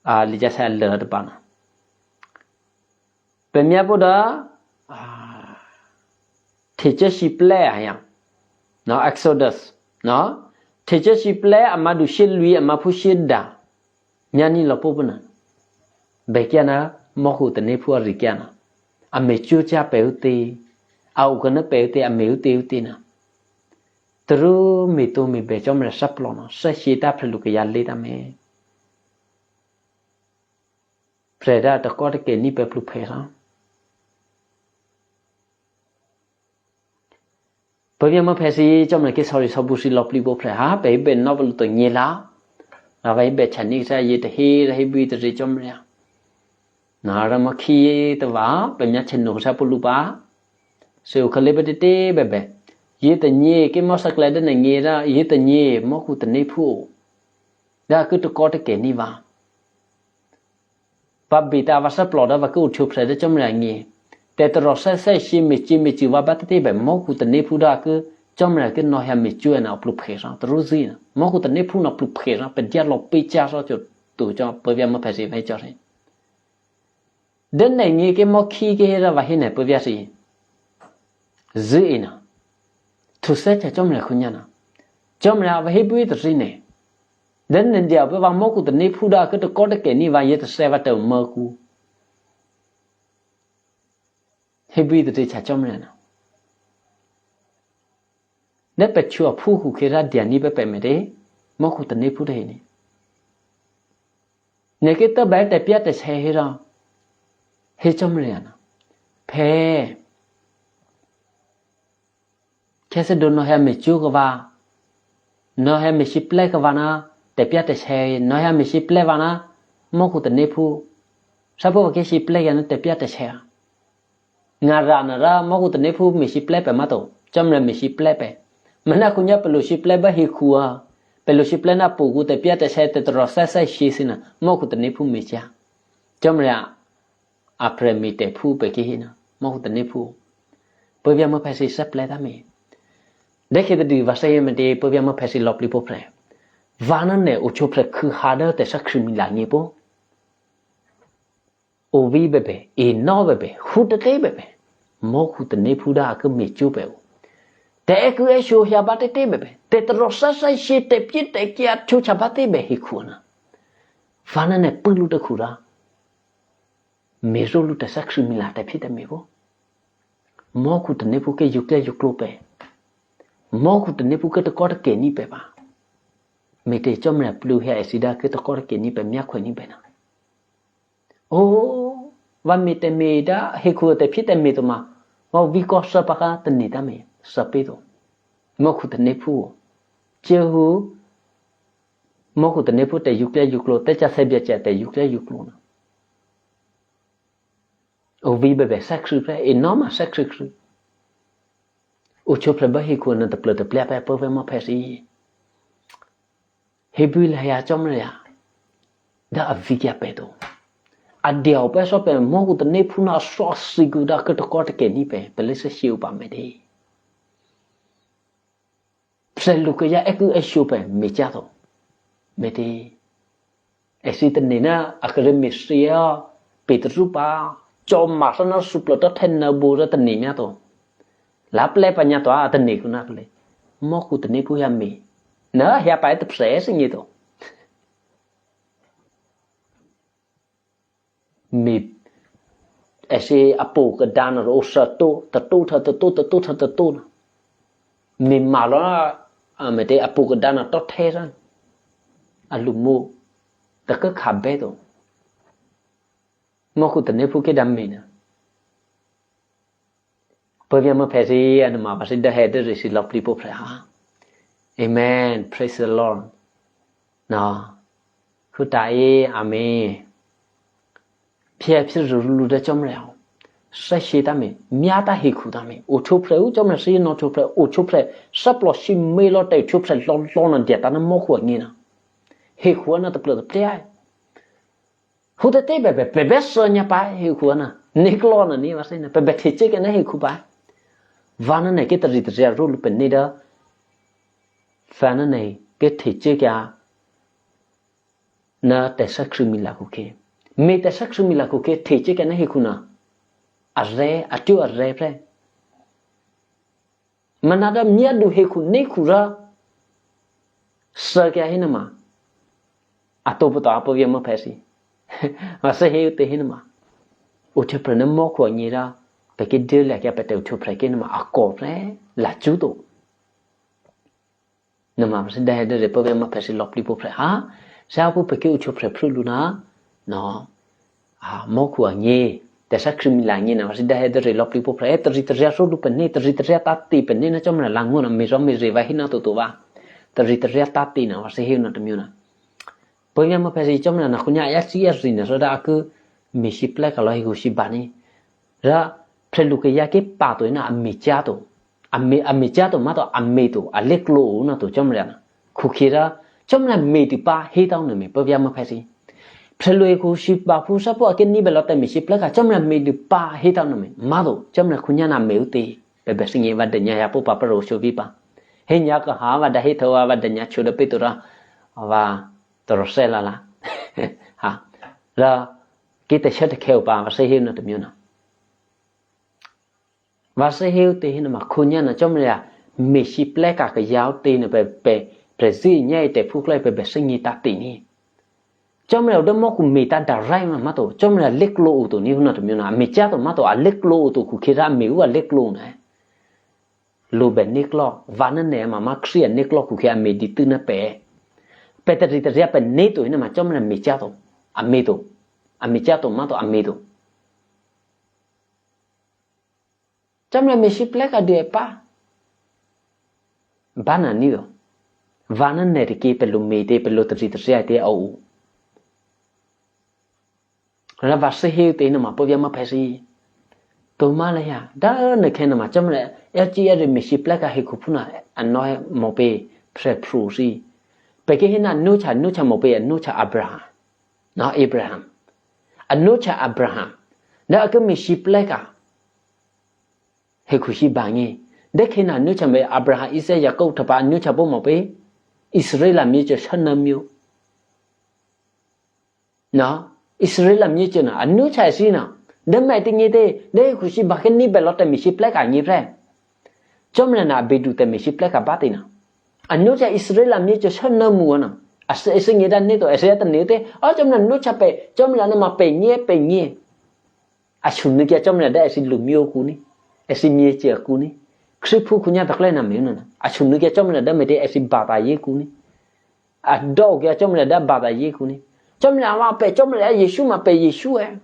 A, li ja sa le te pa na. Pe mia bo da, a, te che shi ple a ya. No, Exodus. No? Te che shi ple amadu shi lui amapu shi da. Mia ni lo po pu na. Be kia na mo ku te ne pu a ri kia na. A me chu cha pe u te. A u ka na pe u te, a me u te u te na. Te ru mi to mi be chom la sa plo na. Sa shi ta pre lu ke ya le ta me. Pre da te ko te ke ni pe plu pe ra. Pe via ma pe si chom le ke sori so bu si lo pli bo pre ha, pe be no lu to ni la. Ra va be cha ni sa ye te he, ra he bu te ri chom ria. Na ra ma ki te va, pe mia chen no sa pu lu ba. Se u ka le be te te be be. Ye te ni ke mo sa kle de ne ni ra, ye te ni mo ku te ne pu. Da ku te ko te ke ni va. Ba bi ta va sa plo da va ku chu pre de chom ra ngi. Te te ro sa sa shi mi chi mi chi va ba te te be mo ku te ne pu da ku chom ra ke no ha mi chu na plu phe sa te ru zi na. Mo ku te ne pu na plu phe sa pe dia lo pe cha so chu tu cho pe via mo pe si ve cho re. Den ne ngi ke mo ki ke ra va hi ne pe via si. Zi ina. Tu se cha chom ra khu nya na. Chom ra va hi bu te ri ne. Den ne dia pe va mo ku te ne pu da ke te ko te ke ni va ye te se va te mo ku. He bui te cha chom le na. Ne pe chua pu ku ke ra dia ni pe pe me de, mo ku te ne pu de ni. Ne ke te ba te pia te se he ra. He chom le na. Pe. Ke se do no he me chu ko va. No he me shi ple ko va na, te pia te se, no he me shi ple va na, mo ku te ne pu. Sa po ke shi ple ya na te pia te se. Nga ra na ra, mo ku te ne pu me shi ple pe ma to. Chom le me shi ple pe. Mana ku nya pe lo shi ple ba hi ku a. Pe lo shi ple na pu ku te pia te se te tro sa sa shi si na, mo ku te ne pu me cha. Chom le a. Apre mi te pu pe ki hina, mo ku te ne pu. Pe via mo pe si sa ple ta mi. De ke de di va sa ye me de pe via mo pe si lo pli po pre. Va na ne u cho pre ku ha de te sa kri mi la ni po. O vi be be, e no be be, hu te te be be. Moku te nepu da ke mechu pe. Te ku esho hia ba te te bebe. Te te rosa sa she te pye te kia chu cha ba te be he kuana. Fana ne pulu te kura. Mezo lu te saksu mila te pye te mevo. Moku te nepu ke yukle yuklo pe. Moku te nepu ke te kor ke ni pe ba. Me te chomra pulu hia esida ke te kor ke ni pe mia kwe ni pe na. O, va me te me da, he ku te phi te me to ma. Va vi ko sa pa ka te ni ta me, sa pe to. Moku te nepu. Che hu, moku te nepu te yukle yuklo, te cha se bia cha te yukle yuklo na. O vi bebe saksu pe, e no ma saksu ksu. O chopra ba he ku na te plo te plia pe po ve mo pe si. He bu la ya chomra ya. Da a vi kia pe to. A dia o pe so pe moku te nepu na so si ku da ke to ko te ke ni pe, pe le se si u pa me de. Pse lu ke ya eku esho pe me cha to. Me de. Esi te nina akere Mesia Petru pa cho masa na suplo to ten na bu ra te ni mia to. La ple pa nya to a te ni ku na kle. Moku te ni ku ya mi. Na hia pa te pse esi ni to. Mi esi apo ke dana ro sa to, ta to, ta to, ta to, ta to, ta to. Mi malo a me te apo ke dana to te ra. Alu mo. Ta ke ka be to. Moku te nepu ke da me na. Pavia ma pesi anu ma pasi da he de resi lopli po pre ha. Amen. Praise the Lord. Na. Huta e ame. Pia pia rulu da chomre. Sa shi ta me. Mia ta he ku ta me. O chopre u chomre si no chopre. O chopre. Sa plo shi me lo te chopre lo lo na dia ta na moku ni na. He ku na ta plo ta pia. Huda te bebe, bebe so nya pa he ku ana. Ni klo na ni wase na, bebe te che ke na he ku pa. Vana ne ke tari tari ro lu pe ni da. Vana ne ke te che ke a. Na te sa kru mi la ku ke. Me te sa kru mi la ku ke te che ke na he ku na. A re, a tu a re pre. Manada mia du he ku ne ku ra. Sa ke a hina ma. A to poto apo via ma pesi. Ma se he te hina ma. Uche pre ne mo ko ni ra. Pe ke de la ke pe te uche pre ke ma a ko pre. La chu to. Na ma se da he de po via ma pesi lo pli po pre. Ha? Sa po pe ke uche pre pru lu na. No. A, mo ku a nye, te sa kru mi la nye na, vasi da he de re lo pli po pre, e, te ri te ria so du pe ne, te ri te ria ta ti pe ne na chom na la ngo na mi ro mi re va hi na to to va. Te ri te ria ta ti na, vasi he na te mi na. Po nya ma pe si chom na na ku nya ya si ya ri na so da ku mi si ple ka lo hi ku si ba ni. Ra, pre lu ke ya ke pa to na a mi cha to. A mi, a mi cha to ma to a mi to, a le klo na to chom na. Ku ki ra, chom na me di pa he ta na me, po via ma pe si. Pre lu e ku si ba pu sa po a ke ni be lo ta mi si ple ka, chom na me di pa he ta na me. Ma to, chom na ku nya na me u te. Pe be si nge va de nya ya po pa pa ro so vi pa. He nya ka ha va da he to va da nya cho da pe to ra. Va to ro se la la. Ha. Ra, ki te sha te ke u pa, va se he na te mi na. Vase heu te hina ma kunya na chom ya me shi pleka ke yau te na pe pe prezi nya te pukla pe be singi ta te ni. Chom ya de mo ku me ta da rai ma ma to chom ya lek lo u to ni huna to mi na me cha to ma to a lek lo u to ku kira me u a lek lo na. Lo be nik lo va na ne ma ma kri a nik lo ku kia me di tu na pe. Pe te ri te ria pe ne to hina ma chom ya me cha to a me to a me cha to ma to a me to. Chom na me shi pleka de pa. Bana ni do. Vana ne ri ki pelu me te pelu tri tri ai te au. Ra vase heu te na ma po via ma pesi. To ma la ya. Da ne ke na ma chom na e chi e ri me shi pleka he kupuna ano he mo pe pre pru si. Pe ke hina no cha no cha mo pe no cha Abraham. Na Abraham. Ano cha Abraham. Da ke me shi pleka. He kushi bangi. De kena nucha me Abraham, Isaac, Jacob tapa nucha bo mo pe Israel mi che shana myo. Na Israel mi che na anucha sina. Dema ete ngete, de kusi baken ni belo te misi plek anyi pre. Chomla na bedu te misi plek abatina. Anocha Israel amni cho shana muana. Asa ese ngeda neto, ese ata nete. A chomla no chape, chomla na ma penye, penye. Achunu kia chomla da esi lumio kuni. Esi mie chia kuni. Kripu kunya takle na meuna. Achunu kia chomla da mete esi bata ye kuni. Ado kia chomla da bata ye kuni. Chomla ma pe, chomla Yesu ma pe Yesu e.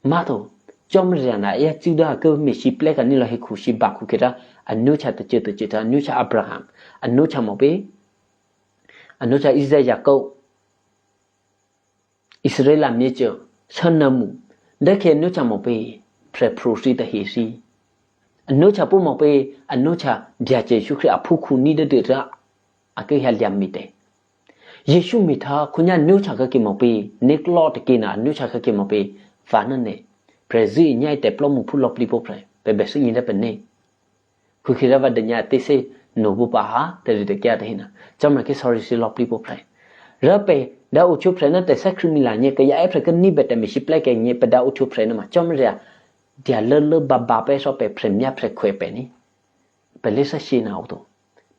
Mato, chomla na ya chuda ke misi plek ani lo he kusi baku kira. Anocha te cheta cheta, anocha Abraham. Anocha mo pe. Anocha Isaac Jacob. Israel amni cho, shana mu, da ke anocha mo pe, pre prusi ta hesi. Anocha po mo pe, anocha dia che shukri apuku ni de de ra, ake hal dia mite. Yesu mita, kunya anocha ka ke mo pe, nek lo te kena, anocha ka ke mo pe, vana ne. Pre zi nyai te plo mu pulo pli po pre, pe besi ni de pe ne. Kukira va denya tese no bu pa ha, te de kia te hina. Chomra ke sorry si lo pli po pre. Rape, da uchu pre na te sakri mila nye ke ya e pre ke ni bete mi si ple ke nye pe da uchu pre na ma. Chomra dia le le ba ba pe so pe pre mia pre kwe pe ni. Pe le sa si na uto.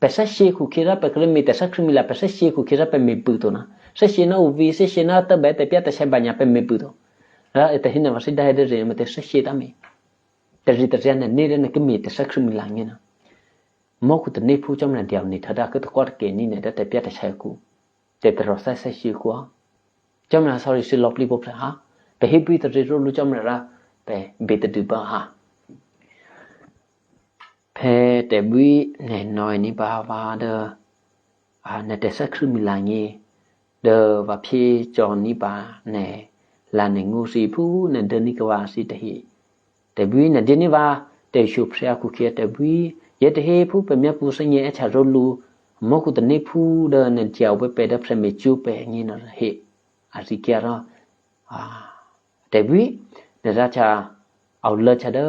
Pe sa si kukira pe kre mi te sakri mila pe sa si kukira pe mi buto na. Sa si na uvi, sa si na te be te pia te se banya pe mi buto. Ra e te hina va si da he de re me te sa si ta mi. Te ri te ri ane ne re ne ke mi te sakri mila nye na. Moku te ne pu chom na diaw ni tada ke te kor ke ni ne da te pia te sa ku. Te te ro sa sa si ku a. Chom na sorry si lo pli po pre ha. Pe hi pi te ri ro lu chom na ra. Pe bi te du ba ha. Pe te bui ne noi ni ba va de. A ne te sakri mila nye. De va pie cho ni ba ne. La ne ngu si pu ne de ni ke va si te hi. Te bui na dini va, te shu prea ku kia te bui, ye te he pu pe mia pu se nye e cha ro lu, mo ku te ne pu de ne dia we pe de pre me chu pe ngi na he. A ri kia ra, a, te bui, ne ra cha, au le cha de,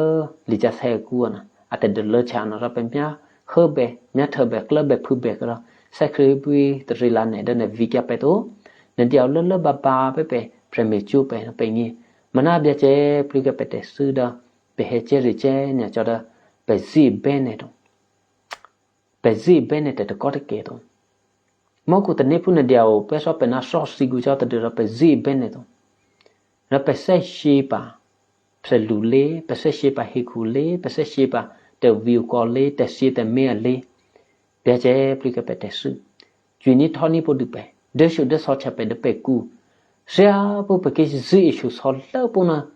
li cha se ku ana, a te de le cha na ra pe mia, he be, mia te be, kle be pu be ra, se kre bui, te ri la ne de ne vi kia pe to, ne dia le le ba ba pe pe, pre me chu pe, pe ngi, Mana bia che plu ke pe te su da, pe he che ri che nya cho da, pe zi bene to. Pe zi bene te te ko te ke to. Mo ku te ne pu ne dia o, pe so pe na so si gu cho te de ra pe zi bene to. Ra pe se shi pa, pe lu le, pe se shi pa hi ku le, pe se shi pa te vi u ko le, te shi te me le. Bia che plu ke pe te su. Ju ni to ni po du pe. De shu de so cha pe de pe ku. Sia po pe ke zi shu so la po na.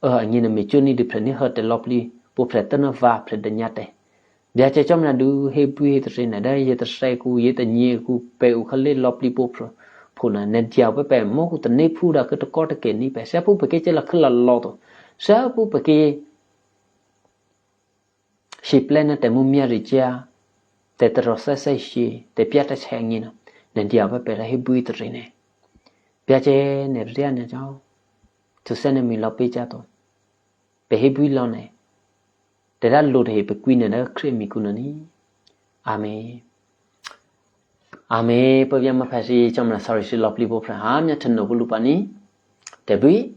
A ngi na me chu ni de pe ni ha te lo pli po pe te na va pe de nya te. Bia che chom na du he pu he te na da ye te se ku ye te nye ku pe u ka le lo pli po pro. Po na ne dia pe pe mo ku te ne pu da ke te ko te ke ni pe. Sia po pe ke che la ke la lo to. Sia po pe ke Shi plena te mu mia ri chia, te te ro se se shi, te pia te se ngina, ne dia pe pe ra hi bui te rine. Pia che ne ria ne jao, tu se ne mi lo pi cha to. Pe hi bui lo ne, te ra lo te hi pe kui ne na kre mi ku na ni. Amen. Amen. Pe via ma pa si chom na sorry si lo pli po pra ha, mia ten no bu lu pa ni. Te bui,